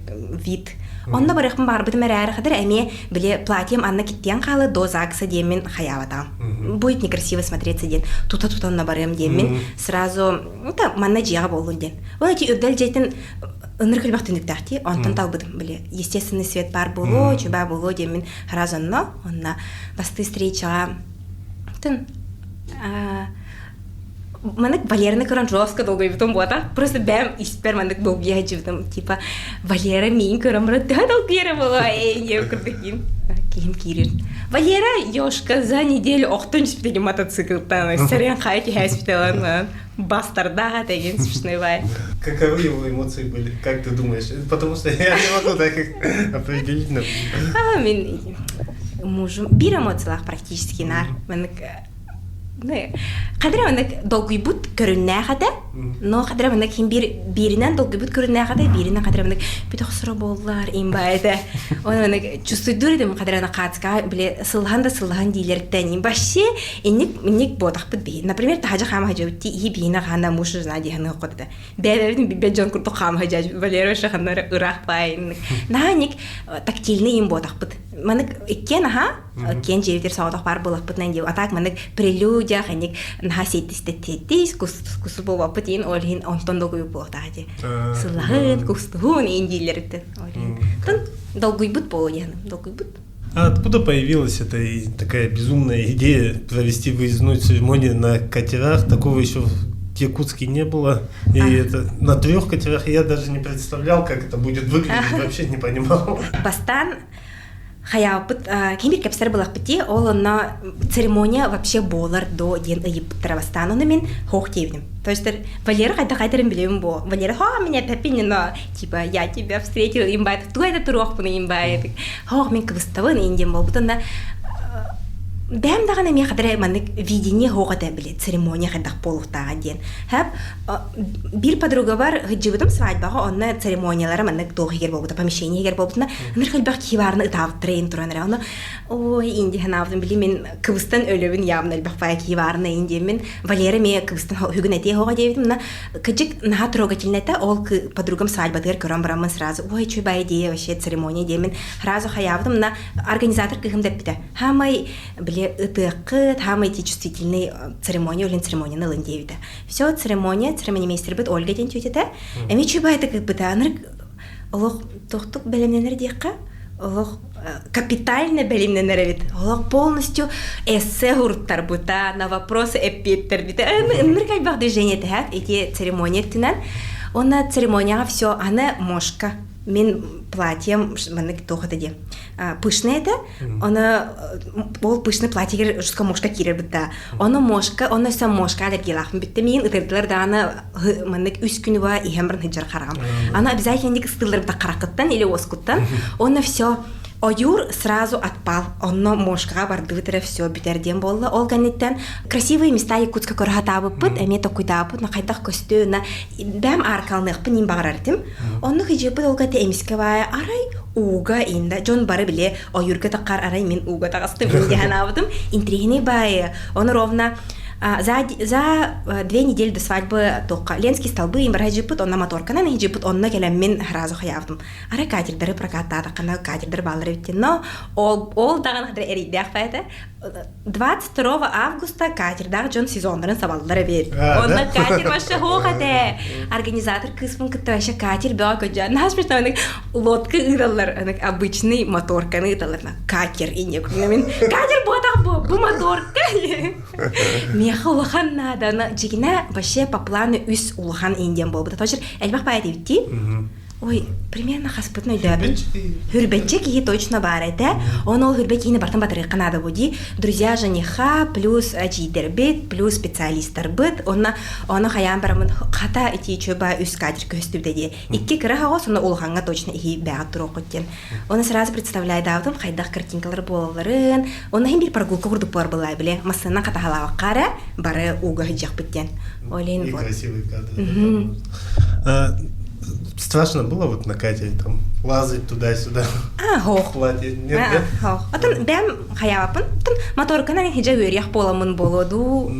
вид. Онно барыахпын баҕарбытым эрээри хатыр эмиэ били платьем анна киттиэн хаалы до ЗАГСа диэммин хайаабатаҕым. Будет некрасиво смотреться диэн тута-тута онно барыам диэммин сразу это манна дьиэҕэ буоллун диэн. Ол эти үрдэл дьиэтин ынырык элбэх түннүктээх дии онтон талбытым били естественный свет баар буолуо, чуба буолуо диэммин сразу онно онно бастыы встречаҕа тын маннык Валераны көрөн жестко долгуйбутум буота. Просто бэм испэр маннык долгуйа сылдьыбытым. Типа Валера миин көрөн баран төһө долгуйара буолуо эй диэн курдук киһим киһим киирэр. Валера ёшка за неделю охтон түспүтэ мотоциклтан сэрэн хайа түһээспитэ бастардаах этэгин смешной бай. Каковы его эмоции были? Как ты думаешь? Потому что я не могу так определить. А, мин мужум биир эмоциялаах практически наар. Маннык Хадыра маннык долгуйбут көрүннээх этэ, но хадыра маннык хин биир бииринэн долгуйбут көрүннээх этэ, бииринэн хадыра маннык бүтэ охсоро буоллар имба этэ. Оны маннык чувствуйдуур этим хадыра хаацка биле сыллаһан да сыллаһан диилэртэн вообще инник инник буотахпыт биһи. Например, таһажа хаама хажабыт ти иһи биһине хаана муж жена диһаны хот этэ. Бэйэбитин билбэт дьон курдук хаама хажа Валера шаханнары ыраах баайыннык. Наһаа инник тактильный им буотахпыт. Маннык иккиэн аха киэн дьиэбитигэр соҕотох баар буолахпытынан диэ а так маннык прелюдия ханник наһаа сиэттистэттиэттис кус буолбаппыт иин ол иһин онтон долгуйук буолуохтаах дии сыллаһын кустуһун иин дииллэриттэн ол иһин долгуйбут буолуо диэхин долгуйбут А откуда появилась эта такая безумная идея провести выездную церемонию на катерах? Такого еще в Якутске не было. И а. это на трех катерах я даже не представлял, как это будет выглядеть, вообще не понимал. Бастан хайаабыт ким кэпсэр былахпыт дии ол онно церемония вообще буолар до диэн ыйыппыттара бастаан ону мин хоох диэбитим то есть Валера хайдах айтарын билэбин буо Валера хоо меня пепин но типа я тебя встретил имбайт туга это туруохпун имбайт хоох мин кыбыстабын индиэн буолбут онно бэм даҕаны эмиэ хадара маннык видение хоох этэ били церемония хайдах буолуохтааҕа диэн хэп биир подругабар сылдьыбытым свадьбаҕа онно церемониялара маннык туох иһигэр буолбута помещение иһигэр буолбутуна ынырык элбэх киһи баарына ытаабыттара иин туран эрэ ону ой инди санаабытым били мин кыбыстан өлөбүн явно элбэх баай киһи баарына иин диэммин Валера эмиэ кыбыстан үгүн этиэ хоҕо диэбитим на кыдьык наһаа трогательно этэ ол подругам свадьбатыгар көрөн бараммын сразу ой чуй баай идея вообще церемония диэммин сразу хайаабытым на организатор кыһым дэппитэ хаамай били ытыаххыт хаамай ти чувствительный церемония үлэн церемонияны ылын диэбитэ Все, церемония, церемонимейстербит Ольга диэн тетята. Эми чубайдык ыппыта. Анырык олох тохтук бэлэмнэнэр диэххэ, олох капитально бэлэмнэнэр эбит. Олох полностью эссе уруттарбыта, на вопросы эппиэттербите. Ынырык элбэх движение тэһэт ити церемония өттүнэн. Онна церемонияҕа все аны мошка мин платьем маннык туох это диэн пышный этэ оны ол пышный платьегер жестко мошка киирэр бытта ону мошка онно өссө мошка аллергиялаахпын бүттэ миин ытырдылар даҕаны маннык үс күнү ба иһэн баран сылдьар хараҕым аны обязательно ыстыыллар быта хараххыттан или уоскуттан онно все ойуур сразу отпал онно мошкаҕа бардыбыт эрэ все бүтэр диэн буолла ол кэнниттэн красивые места Якутска көрө сатаабыппыт эмиэ токуйдаабыт на хайдах көстүү на бэм аркалыныахпын ним баҕарар этим оннук хижиппит ол кэтэ эмискэ баайа арай ууга инда дьон бары биле ойуурга таххар арай мин ууга таҕыстым диэн аабытым интриһини баайы ону ровно. За, за 2 недели до свадьбы тоққа Ленский столбы им барахажыппыт, онна моторканан хижиппит, онно келеммин сразу хаявдым. Ара катердары прокаттаатаққана катердер баалар эбиттин. Но ол, ол даҕаны хадыр эрийдээх баайта. 22 августа катердаах дьон сезоннарын сабаллар эбит. Онно катер вообще хоох этэ. Организатор кыыспын кытта вообще катер бөҕө көдьөөн. Наһаа смешно, лодка ыыталлар, обычный моторканы ыыталлар. Катер инне мин катер буотах бу, бу моторка. Миэхэ улахан наада. Дьигинэ вообще по плану үс улахан индиан буолбута. Точно элбэх баай диэбиттии. Ой, примерно хаспытын өйдөөбүн. Хүрбэтчэ киһи точно баар этэ. Он ол хүрбэ киһини бартан батарыахха наада буди. Друзья жениха, плюс эдьиийдэрбит, плюс специалистарбыт. Онно ону хайаан бараммын хата ити чөба үс кадр көстүбүтэ дии. Икки кыра хаҕос, онно улахаҥҥа точно иһи бэҕэ туруоххут диэн. Оны сразу представляйдаабытым хайдах картинкалар буолалларын. Онно иһин биир прогулка курдук буолар былай биле. Массыына хатаһалаабакка эрэ бары ууга сылдьыахпыт диэн. Олин И красивые кадры. Страшно было вот на катере там лазать туда-сюда? А, хоох. Платье. Нет, да? Хоох. Отон бэм хаябаппын. Отон моторканан хижа үөрүйэх буоламмын буолуо дуу.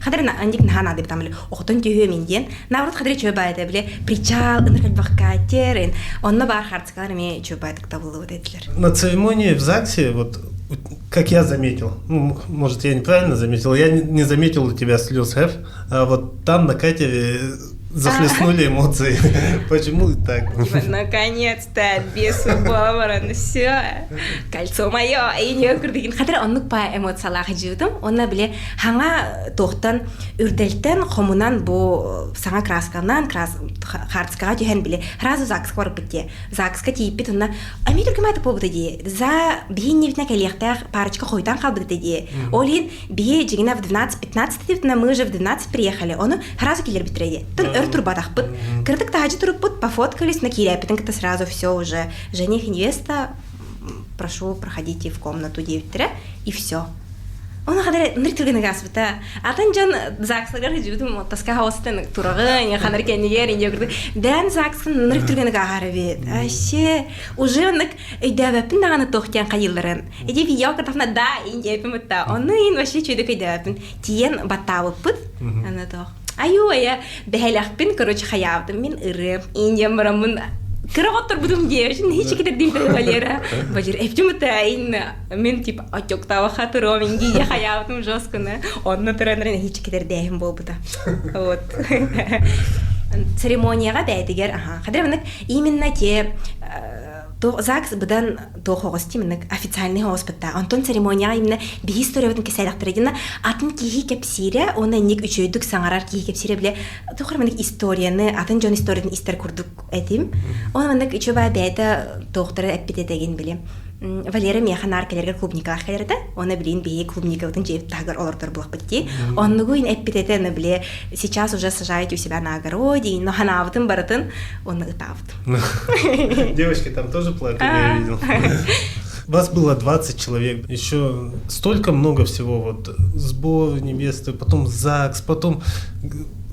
Хадыр андик наһаа наада битам биле охотон түһүө диэн. Наоборот хадыр чөй баайда биле причал ыныр кэлбэх катер онно баар хартыкалар эмиэ чөй баайдык табыллыбыт этилер. На церемонии в ЗАГСе вот как я заметил, ну, может, я неправильно заметил, я не заметил у тебя слез, Эф, а вот там на катере захлестнули эмоции. Почему так? Типа, наконец-то, без уговора, ну все, кольцо мое, и не курдугин. Хатыр оннук па эмоциялаах жыытым. Онна биле хаңа туохтан үрдэлтэн хомунан бу саҥа красканан крас хартскаға түһэн биле сразу ЗАГСка барбыт дии. ЗАГСка тиийбит онна ами түркүмэ болбута дии. За биһин небитне кэлиэхтээх парочка хойутан хаалбыт дии. Ол иһин биһи дьиҥинэ в 12-15 мы уже в 12 приехали. Ону сразу киллэрбиттэрэ дии. Тон өр турбатахпыт. Кырдык таһаджы туруппут, пофоткались, на киирээппитин кытта сразу все уже. Жених и невеста, прошу, проходите в комнату диэбиттэрэ, и все. Оны хадары ныр түргенеге аспыта. Атын дьон ЗАГСларгар жибитим таска хаостан турагын, ханар кеннигер инде курдук. Бән ЗАГСын ныр түргенеге ахары бит. Аше, уже оннык өйдөөбөппүн даҕаны туох диэн хайылларын. Эди видео кытафна да индиэппин бутта. Онну ин вообще чүйдүк өйдөөбөппүн. Тиен баттаабыппыт. Аны тоох. Аю ая бэһэлэхпин, короче, хаyaабытым мин ырыам. Индиям бараммын кыра отторбутум диэбишин хич китердим Валера. Валера, эптим ин мен типа отёктава хатыром инди хаyaабытым жестканы. Онно туран хич китердээхин буолбута. Вот. Церемонияга бээтигэр, аха. Хадыр именно те ЗАГС быдан туох оҕус тиминник официальный оҕус бытта. Онтон церемонияҕа именно биһи историябытын кэсээлэхтэрэ атын киһи кэпсиирэ уонна инник үчүгэйдик саҥарар киһи кэпсиирэ биле тухар маннык историяны атын дьон историятын истэр курдук этим. Оны маннык үчүгэй бэйэтэ туохтара эппит биле. Валера миэхэ наар кэлэргэ клубникалаах кэлэрэтэ. Оны билин биһи клубникабытын дьиэбит таһыгар олордор булахпыт дии. Оннугу ин эппит этэ, биле сейчас уже сажаете у себя на огороде, но ханаабытын барытын оны ытаабыт. Девочки там тоже плакали, я видел. Вас было 20 человек, еще столько много всего, вот сбор невесты, потом ЗАГС, потом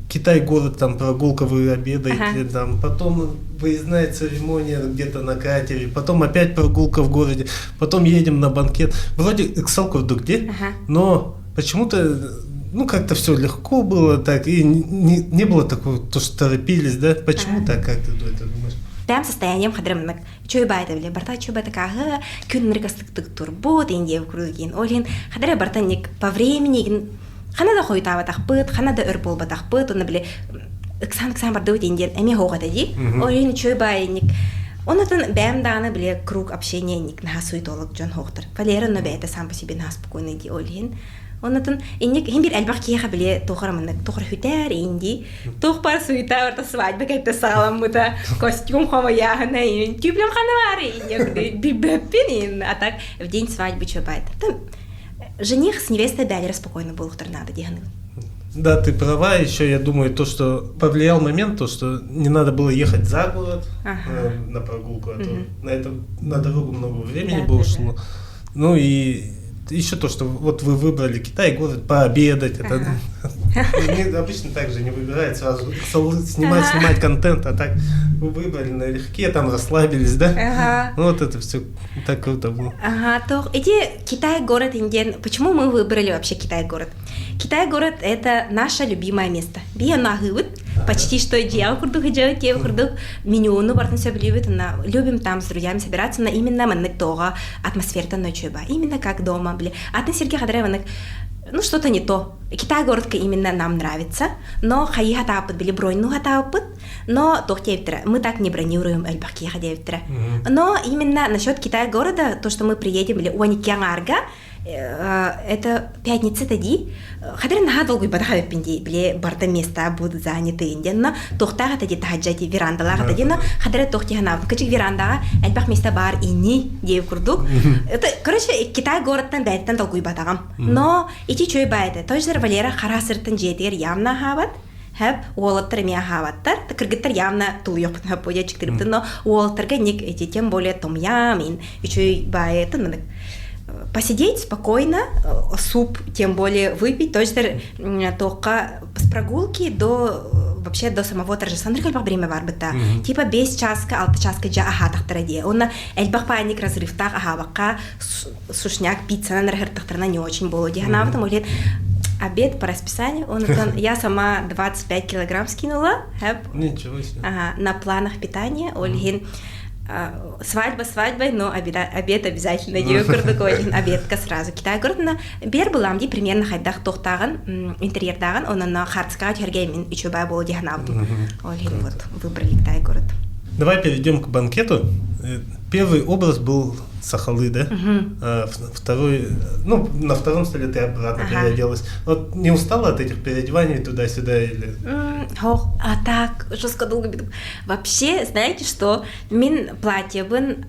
Китай-город, там прогулка, вы обедаете, там, потом выездная церемония где-то на катере, потом опять прогулка в городе, потом едем на банкет. Вроде ыксал где, но почему-то ну, как-то все легко было так, и не, не было такого, то, что торопились, да? Почему так, как ты это думаешь? Бэм состоянием хадырымнык чөй байда биле барта чөй байда кахы күн ныргастыктык турбут индия курдугин олин хадыра барта ник по времени хана да хойтаабатахпыт хана да өр буолбатахпыт онно биле ыксан ыксан бардыбыт индиен эми хоогата ди олин чөй байник Онотон бэм дааны биле круг общения ник наха суетолог дьон хоохтар. Валера но бэйэтэ сам по себе наха спокойный ди олин. Онотон инник хин бир элбэх киһиэхэ биле туохара маннык туохара хүтээр инди туох бар суета барта свадьба кэтте саҕаламмыта костюм хомойааһына түплем хана баар билбэппин а так в день свадьбы чё байт. Там жених с невестой бээлэрэ спокойно буолуохтарын наада диэн. Да, ты права. Еще я думаю, то, что повлиял момент, то, что не надо было ехать за город на прогулку, а то на это на дорогу много времени было ушло. Ну и еще то, что вот вы выбрали Китай, город пообедать, это Не, обычно так же не выбирают сразу снимать, снимать контент, а так вы выбрали налегке, там расслабились, да? Ага. Ну, вот это все так круто было. Ага, то эти Китай-город Индиан. Почему мы выбрали вообще Китай-город? Китай-город – это наше любимое место. Био почти что дьиэҕэ курдук дьиэ курдук менюну барытын сөбүлүүбүт на любим там с друзьями собираться на именно маннык тоҕо атмосфертан ночуйба именно как дома били атын сиргэ хадара маннык ну что-то не то Китай городка именно нам нравится но хайыы хатааппыт били броньну хатааппыт но туох диэбиттэрэ мы так не бронируем элбэх киһиэхэ диэбиттэрэ но именно насчет Китай города то что мы приедем или 12 аҥаарга это пятница дии хадыр наһаа долгуйбатах эбиппин дии били барда места будут заняты диэн но туохтаах это дии таһаджа дии верандалаах это дии но хадыр туох дии ханаабыт кычык верандаҕа элбэх места баар ини диэбит курдук это короче Китай городтан бэйэттэн долгуйбатаҕым но ити үчүгэй баа этэ тоже Валера хара сыртын дьиэтигэр явно аһаабат Хэп, уолаттар эмиэ аһаабаттар. Кыргыттар явно тулуйуохпутун хөп буолуо дьиктирбитин, но уолаттарга ник эти тем более том-ям, ин үчүгэй баайытын мынык посидеть спокойно, суп тем более выпить, то есть тоққа с прогулки до вообще до самого торжества элбэх время барбыта. Типа 5 часка, 6 часка жа аһаатахтара дии. Онна элбэх паник разрывтаах аһаабакка сушняк пиццанан эрэ не очень боло дии. Ханаабытым ол обед по расписанию. Он, он, я сама 25 килограмм скинула. Хэп. Ничего себе. Ага, на планах питания. Ол иһин свадьба свадьбой, но обед, обед обязательно диэ курдук ол иһин обедка сразу Китай городына бер булам ди примерно хайдах туохтааҕын интерьердааҕын онон хартскаҕа түһэргэ мин үчүгэй буолу дии санаабытым. Ол иһин вот выбрали Китай город. Давай перейдем к банкету. Первый образ был сахалыы, да? А, второй, ну, на втором столе ты обратно ага. переоделась. Вот не устала от этих переодеваний туда-сюда или? Ох, а так, жестко долго беду. Вообще, знаете что? Мин платьебын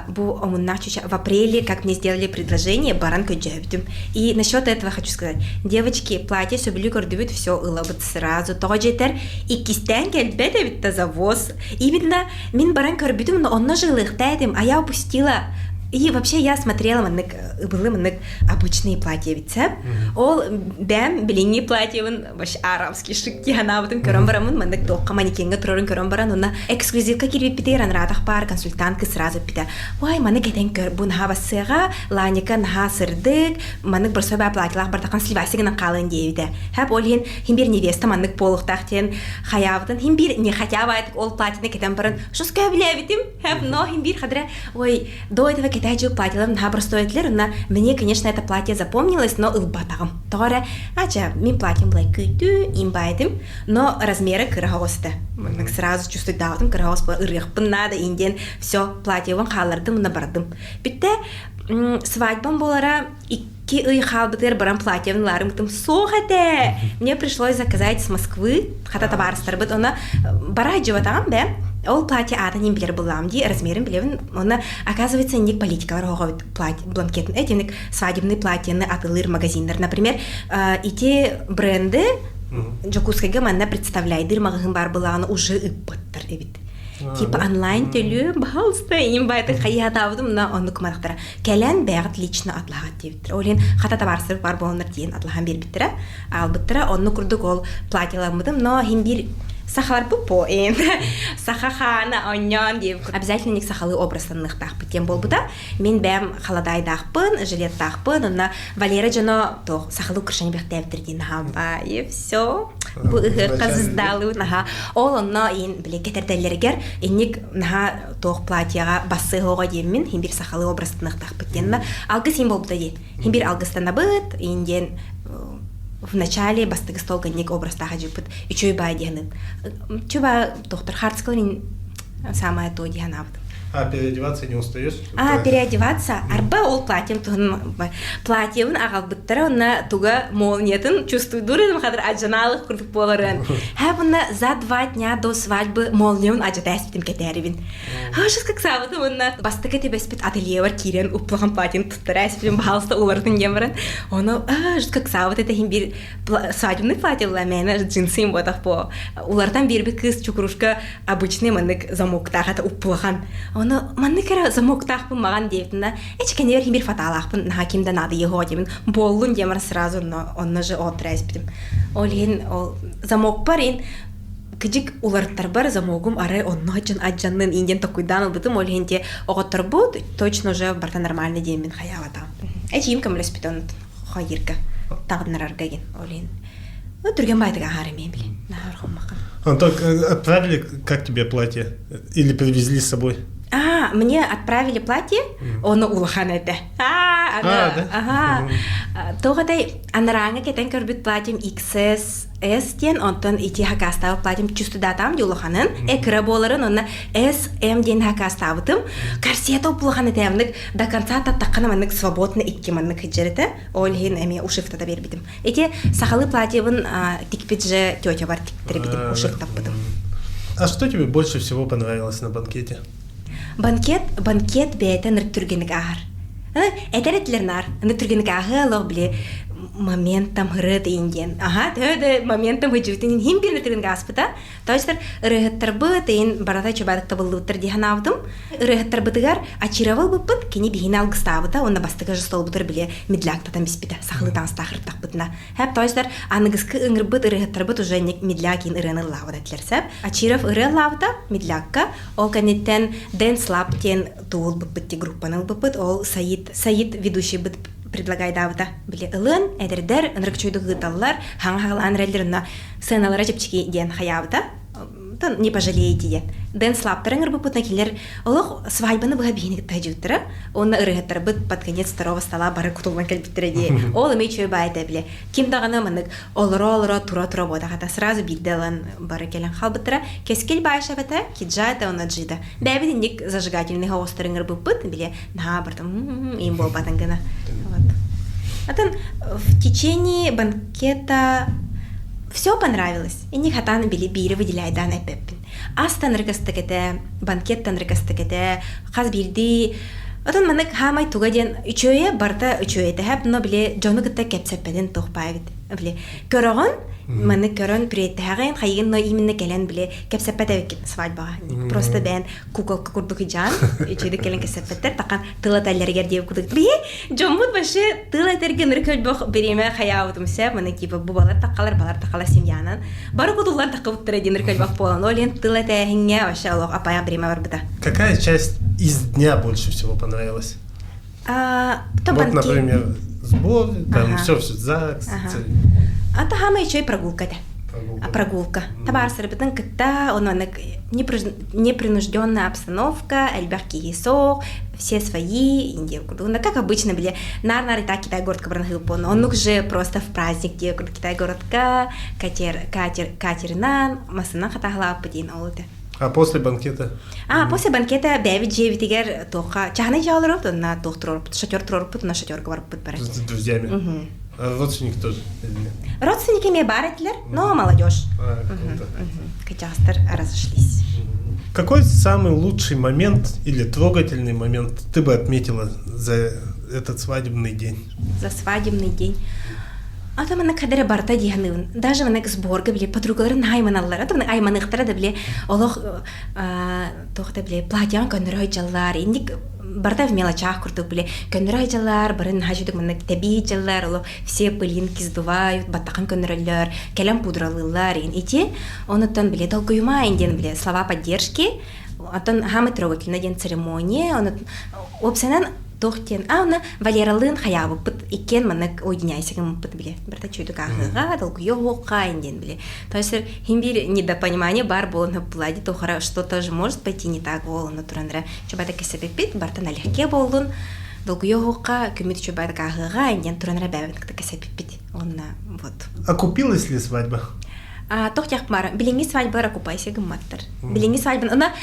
бу в апреле, как мне сделали предложение, баран көдьөөбүтүм. И насчет этого хочу сказать. Девочки, платье сөбүлүү көрдүбүт, все ылабыт сразу. Тоҕо диэтэр, иккистээн кэлбэт эбит да завоз. Именно мин баран көрбүтүм, но онно жилыхта этим, а я упустила. И вообще я смотрела маннык ыбылы маннык обычные платья битсэп. Ол бэм билиҥҥи платьебын вообще арабский шик тиһанаабытын көрөн бараммын маннык туохха манекеҥҥэ турарын көрөн баран уонна эксклюзивка киирбиппитигэр анараатах баар консультантка сразу эппитэ ой маны кэтэн көр бу наһаа бассыаҕа ланика наһаа сырдык маннык борсой баа платьелаах бардакан сливайсы гынан хаалыан диэбитэ хэп ол иһин хин биир невеста маннык буолуохтаах диэн хайаабытын хин биир не хотя бы ол платьены кэтэн баран шуска билээбитим хэп но хин биир хадра ой до этого кэтэһэ платьеларым наһаа простой этилэр уонна мне конечно это платье запомнилось но ылбатаҕым тоҕо эрэ ача мин платьем былай күүтүү имбаайтым но размера кыра оҕуста маннык сразу чувствуйдаабытым кыра оҕус ырыахпын надо индиэн все платьебын хааллардым уонна бардым бүттэ свадьбам буолара икки ый хаалбытыгар баран платьебын ылаарыммытым суох этэ мне пришлось заказать с Москвы хата табаарыстарбыт онно бара дьыбатаҕым бэ ол платье аатын иин билэр буллаам дии размерин билэбин онно оказывается ник политикалар оҕобут платье бланкетын этиник свадебный платьены атылыыр магазиннар например ити бренды Дьокуускайга манна представляйдыр маҕаһыын баар былааны уже ыппыттар эбит типа онлайн төлүө пожалуйста им байтык хайыһатаабытым мына оннук кыматахтара кэлэн бэйэҕит лично атлаһаат диэбиттэр ол иһин хата табаарыстар бар буоланнар тиийэн атлаһан биэрбиттэрэ аалбыттара оннук курдук ол платьеламмытым но иһин биир сахаларбыт по эн саха хаана онньоон диэбит обязательно ник сахалыы образтаныахтаахпыт диэн буолбута мин бэйэм халадаайдаахпын жилеттаахпын онно Валера дьоно туох сахалыы украшение бэхтээбиттэр диэн наһаа и все бу ыһыахха звездалыы наһаа ол онно иин били кэтэрдэллэригэр инник наһаа туох платьеҕа бассыһоҕо диэммин хин бир сахалыы образтаныахтаахпыт диэн алгыс иин буолбута дии хин бир алгыстанабыт иин диэн в начале бастакы столга инник образтаах дьыппыт үчүгэй баай диэхинин чуба доктор Хартскалин самое то дии санаабытым А переодеваться не устаешь? А, переодеваться? Арба ол платьем туһун платьебын аҕалбыттара онна туга молниятын чувствуйдур этим хадыр ажанаалык курдук буоларын. Ха bunна за 2 дня до свадьбы молниябын ажатаспитим кэтээрибин. Хашыс как саабытым онна бастакы тебеспит ательебар киирэн уплахан платьен туттара эспитим баһалыста уларытын диэн баран ону как саабыт этэ бир свадебный платье была мээнэ джинсым буотах по улартан биэрбит кыыс чукрушка обычный маннык замоктаах это уппулахан ону маннык эрэ замоктаахпын маҕан диэбитинэ эч кэннибэр химир фатаалаахпын наһаа ким да наадыйыһоо диэбин боллун. буоллун диэмэр сразу онно онно же оттара испитим. Ол иһин ол замокпар ин кыдьык уларыттарбар замогум арай онно дьон адьаннын индиан токуйдаан ылбытым ол иһин те оҕотторбут точно уже барта нормально диэммин хайаабатаҕым. Эчиим көмөлөспүт оннутун хайырга таҕыннарарга гин ол иһин ну түргэн баайтыга аһаар эмиэ били наһаар хоммакка. Антон, отправили как тебе платье? Или привезли с собой? А, мне отправили платье, ону улахан этэ. А, А, да? Ага. Тоҕотай анарааҥҥа кэтэн көрбүт платьем XS S диэн, онтон ити хакастаабыт платьем чувствудаатаам дии улаханын. Э, кыра буоларын, онно S, M диэн хакастаабытым. Корсета улахан этэ, маннык до конца таттаххына маннык свободно икки маннык сылдьар этэ. Ол иһин эмиэ ушивтата биэрбитим. Ити сахалыы платьебын тикпит же тетябар тиктэрбитим, ушивтаппытым. А что тебе больше всего понравилось на банкете? Банкет, банкет бэйэтэ ынырык түргэнник ааһар. Этэр этилэр наар, ынырык түргэнник ааһыа олох били моментом ырыат иин диэн. Аха, төһө да моментом ыдьыбытын иһин биир түргэнник ааспыта. То есть ырыаһыттарбыт иин барата чубаатык табыллыбыттар дии санаабытым. Ырыаһыттарбытыгар Ачировал быппыт, кини биһини алгыстаабыта уонна бастакы столбутар били медляктатан биспитэ, сахалыы таҥастаах ырыттахпытына. Хэп, то есть аныгыскы ыҥырбыт ырыаһыттарбыт уже медляк иин ырыаны ыллаабыт этилэр сэп. Ачиров ырыа ыллаабыта медлякка, ол кэнниттэн Dance Lab диэн туул быппыт группаны ылбыппыт, ол Саид, Саид ведущий быт предлагайдаабыта. Били ылын, эдэрдэр ынырык чуйдук ыыталлар, хаҥа хаҕалаан эрэллэр онно сыаналара чэпчэки диэн хайаабыта. Не пожалеете диэн. Dance Lab-тарын ырбыппытына кинилэр олох свадьбаны быһа биһини кытта сылдьыбыттара. Уонна ырыаһыттарбыт под конец второго стола бары кутуллан кэлбиттэрэ дии. Ол эмиэ үчүгэй баай этэ бile. Ким даҕаны маннык олоро-олоро тура-тура буотахата сразу биирдэ ылан бары кэлэн хаалбыттара. Кэскил Баишев этэ, Киджа этэ уонна Джида. Бэйэбит инник зажигательный оҕустарын ырбыппыт, бile наһаа бартым им буолбатын гына. Вот. Атын в течение банкета все понравилось. Инник хатаан били биири выделяйдаан эппэппин. Астан ыргастык этэ, банкеттан ыргастык этэ, хас биирдии Отон маннык хаамай туга диэн үчүөйэ барыта үчүөй этэ, но били дьону кытта кэпсэппэтин туох баайбыт. Били көрөҕүн, маннык көрөн приэттэһэҕин, хайыгын но именно кэлэн били кэпсэппэт эбиккин свадьбаҕа. Просто бэйэн куколка курдук ыдьаан, үчүгэйдик кэлэн кэпсэппэттэр, тахан тыл этэллэригэр диэбит курдук. Биһи дьоммут вообще тыл этэргэ ынырык өлбөх бириэмэ хайаабытым сөп, маны типа бу балар таххалар, балар таххалар семьянан. Бары кутуллан таххыбыттара диэн ынырык өлбөх буолан, ол иһин тыл этээһиҥҥэ вообще олох апайах бириэмэ барбыта. Какая часть из дня больше всего понравилась? А, то Вот, банкет. например, сбор, там Ага. все, все, ЗАГС, Ага. церемония, А то хаамай үчүгэй прогулка этэ. прогулка. Прогулка. Табаарыстарбытын кытта онон непринужденная обстановка, элбэх киһи суох, все свои, Индия курдук. Как обычно, били, нар-нар и так Китай городка баран Оннук же просто в праздник дии курдук Китай городка, катер, катер, катерынан, масынан хатаһалааппыт диин ол этэ. А после банкета? А, после банкета бэйэбит дьиэбитигэр туохха чаһынай дьааларыбыт, онна туох туруорбут, шатер туруорбут, онно шатерга барбыт бары. С друзьями? Угу. А родственники тоже? Или нет? Родственники эмиэ баар этилэр, но молодежь. А, круто. Кычаастар разошлись. Какой самый лучший момент или трогательный момент ты бы отметила за этот свадебный день? За свадебный день. А то манна кадere барта диһаныбын. Даже манна сборга бile подругаларын айманаллар. А то айманыхтара да бile олох туох да бile платьян көннөрө дьаллар. Инник барта в мелочах курдук бile көннөрө дьаллар, барын хажудук манна тэбии дьаллар, олох все пылинки сдувают, баттахан көннөрөллөр, кэлэн пудралыыллар ин ити. Онуттан бile долгуйума диэн бile слова поддержки. Оттон хаамай трогательно диэн церемония. Онут уопсайынан туох диэн а уна Валералыын хайаабыппыт иккиэн маннык уединяйсыгыммыппыт биле барта чуйдук ааһыыга долгуйуоҕуохха диэн биле то есть хин биир недопонимание бар буолан булади тухара что-то же может пойти не так буолан туранра чубата кэсэпиппит барта налегке буоллун долгуйуоҕуохха күмүт чубатык ааһыыга диэн туранра бэбэт кытта кэсэпиппит онна вот. Окупилась ли свадьба? А, тох бар билиҥҥи свадьбалар окупайся гымматтар билиҥҥи свадьбан ына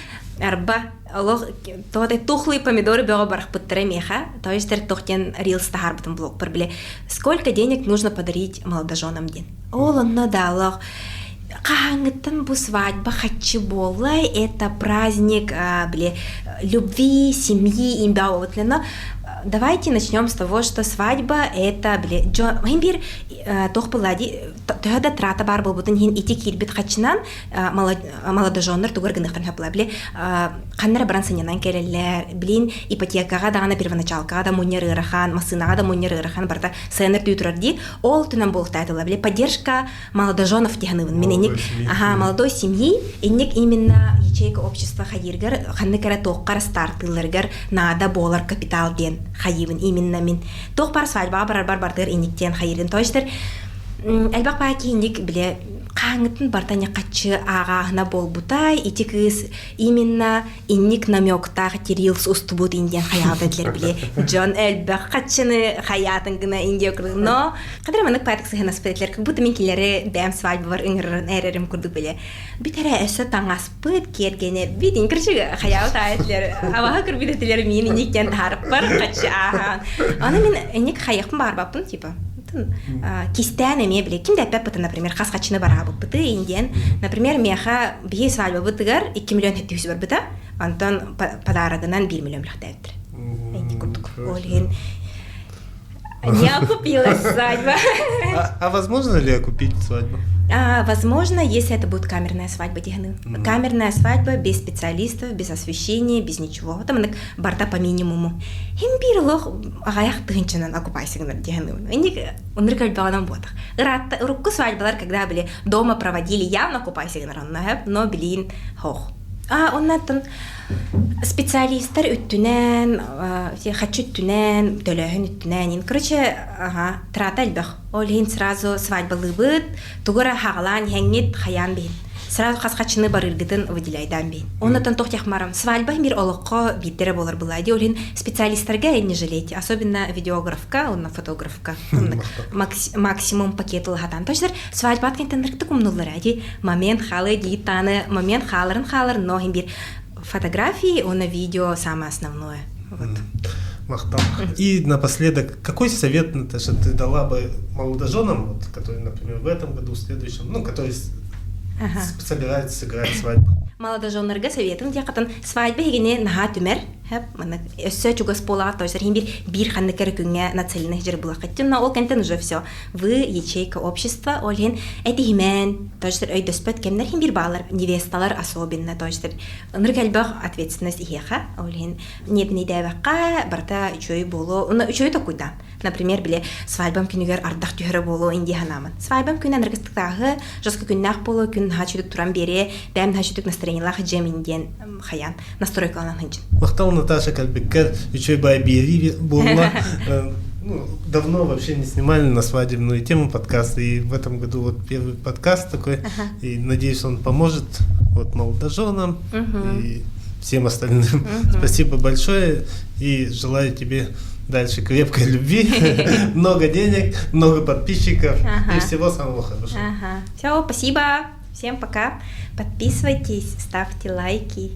арба олох тоҕо тухлые помидоры бөҕө барахпыттара миэхэ то есть туох диэн рилс таһаарбытым блогпар бile сколько денег нужно подарить молодоженам диэн ол онно да олох хаһааҥҥыттан бу свадьба хаччы буоллай это праздник бile любви семьи имбаотлено. Давайте начнем с того, что свадьба это, били, дьон биир туох буолла дии, төһө да трата баар буолбутун иһин ити киирбит хаччынан молодоженнор тугар гыныахтарын сөп буолла. Били ханна эрэ баран сынньанан кэлэллэр, билин ипотекаҕа даҕаны первоначалкаҕа да мунньар ыарахан, массыынаҕа да мунньар ыарахан, барыта сыанар түү турар дии. Ол түнэн буолуохтаатылар. Били поддержка молодоженов диһаныбын. Мин инник, ага, молодой семьи, инник именно ячейка общества хайыыргар, ханнык эрэ туоххар стартыыларыгар наада буолар капитал диэн хайыыбын именно мин. Туох бар свадьбаҕа барарбар бардыгар инник диэн хайыырын. То есть элбэх баа киинник биле хааңытын барта хаччы ааҕааһына буолбута ити кыыс именно инник намектаах рилс устубут индиан хайаабыт этилэр били дьон элбэх хаччыны хайаатын гына индия курдук но хадыр маннык паатык сыһынаспыт этилэр как будто мин кинилэри бэйэм свадьбабар ыҥырырын эрэрим курдук били бүт эрэ өссө таҥаспыт киэргэнэрбит короче хайаабыт аайы этилэр абаһа көрбүт этилэр миин инник диэн таһаарыппар хаччы ааһаан аны мин инник хайыахпын баарбаппын типа кистээн эмиэ били ким да эппэппытын например хас хаччыны бараабыппыты индиэн например миэхэ биһи свадьбабытыгар 2 миллион хэттүүс барбыта онтон подарогынан 1 миллион билэхтээбиттэр ити курдук ол иһин не окупилась свадьба. А возможно ли окупить свадьбу? Возможно, если это будет камерная свадьба диганы. Камерная свадьба без специалистов, без освещения, без ничего. Там барта по минимуму. Хим биир олох аҕыйах тыһыынчанан окупайсыгынар диһаны. Инник ынырык элбэҕинэн буотах. Ыраатта урукку свадьбалар, когда были дома проводили, явно окупайсыгынар онно, но билиин хоох. А оннаттан специалисттар үттүнэн, хаччы үттүнэн, төлөөһүн үттүнэн, короче, ага, трата элбэх. Ол иһин сразу свадьбалыыбыт, тугу эрэ хаҕалаан иһэҥҥит хайаан биһин. Сразу хас хаччыны барыыргытын выделяйдаан биһин. Оннотон туох тяхмарам. Свадьба мир олоххо биирдэрэ буолар былаа ди. Ол иһин специалисттарга не жалейте, особенно видеографка, онно фотографка. Максимум пакет ылахатан. То есть свадьбат кентеннерктик умнуллар ди. Момент халы диитаны, момент хааларын хаалар, но бир фотографии, онно видео самое основное. Вот. Махтал. И напоследок, какой совет, Наташа, ты дала бы молодоженам, вот, которые, например, в этом году, в следующем, ну, которые собираются сыграть свадьбу? Молодоженнарга советым диэхэтин свадьба хигини наһаа түмэр хэп маннык өссө чугас буолаҕа то есть бир биир ханнык эрэ күҥҥэ нацеленный жир булаххыттын но ол кэнтэн уже все вы ячейка общества ол иһин этиһимэн то есть өйдөспөт кэмнэр хин бир баалар невесталар особенно то есть ынырык элбэх ответственность иһиэхэ ол иһин ньиэбинэйдээбэххэ барыта үчүгэй буолуо уонна үчүгэй токуйдаан например били свадьбам күнүгэр ардах түһэрэ буолуо индия санаамын свадьбам күн анаргыстыктааһы жестко күннээх буолуо күн наһаа үчүгэй туран биэриэ бэйэм наһаа үчүгэй настроениелаах дьиэм диэн хайаан настройкаланан сылдьын. Махтал, Наташа, кэлбиккэр үчүгэй бай биэрии буолла. Ну, давно вообще не снимали на свадебную тему подкаст, и в этом году вот первый подкаст такой, и надеюсь, он поможет вот молодоженам и всем остальным. Спасибо большое и желаю тебе дальше крепкой любви, много денег, много подписчиков и всего самого хорошего. Ага. Все, спасибо. Всем пока. Подписывайтесь, ставьте лайки.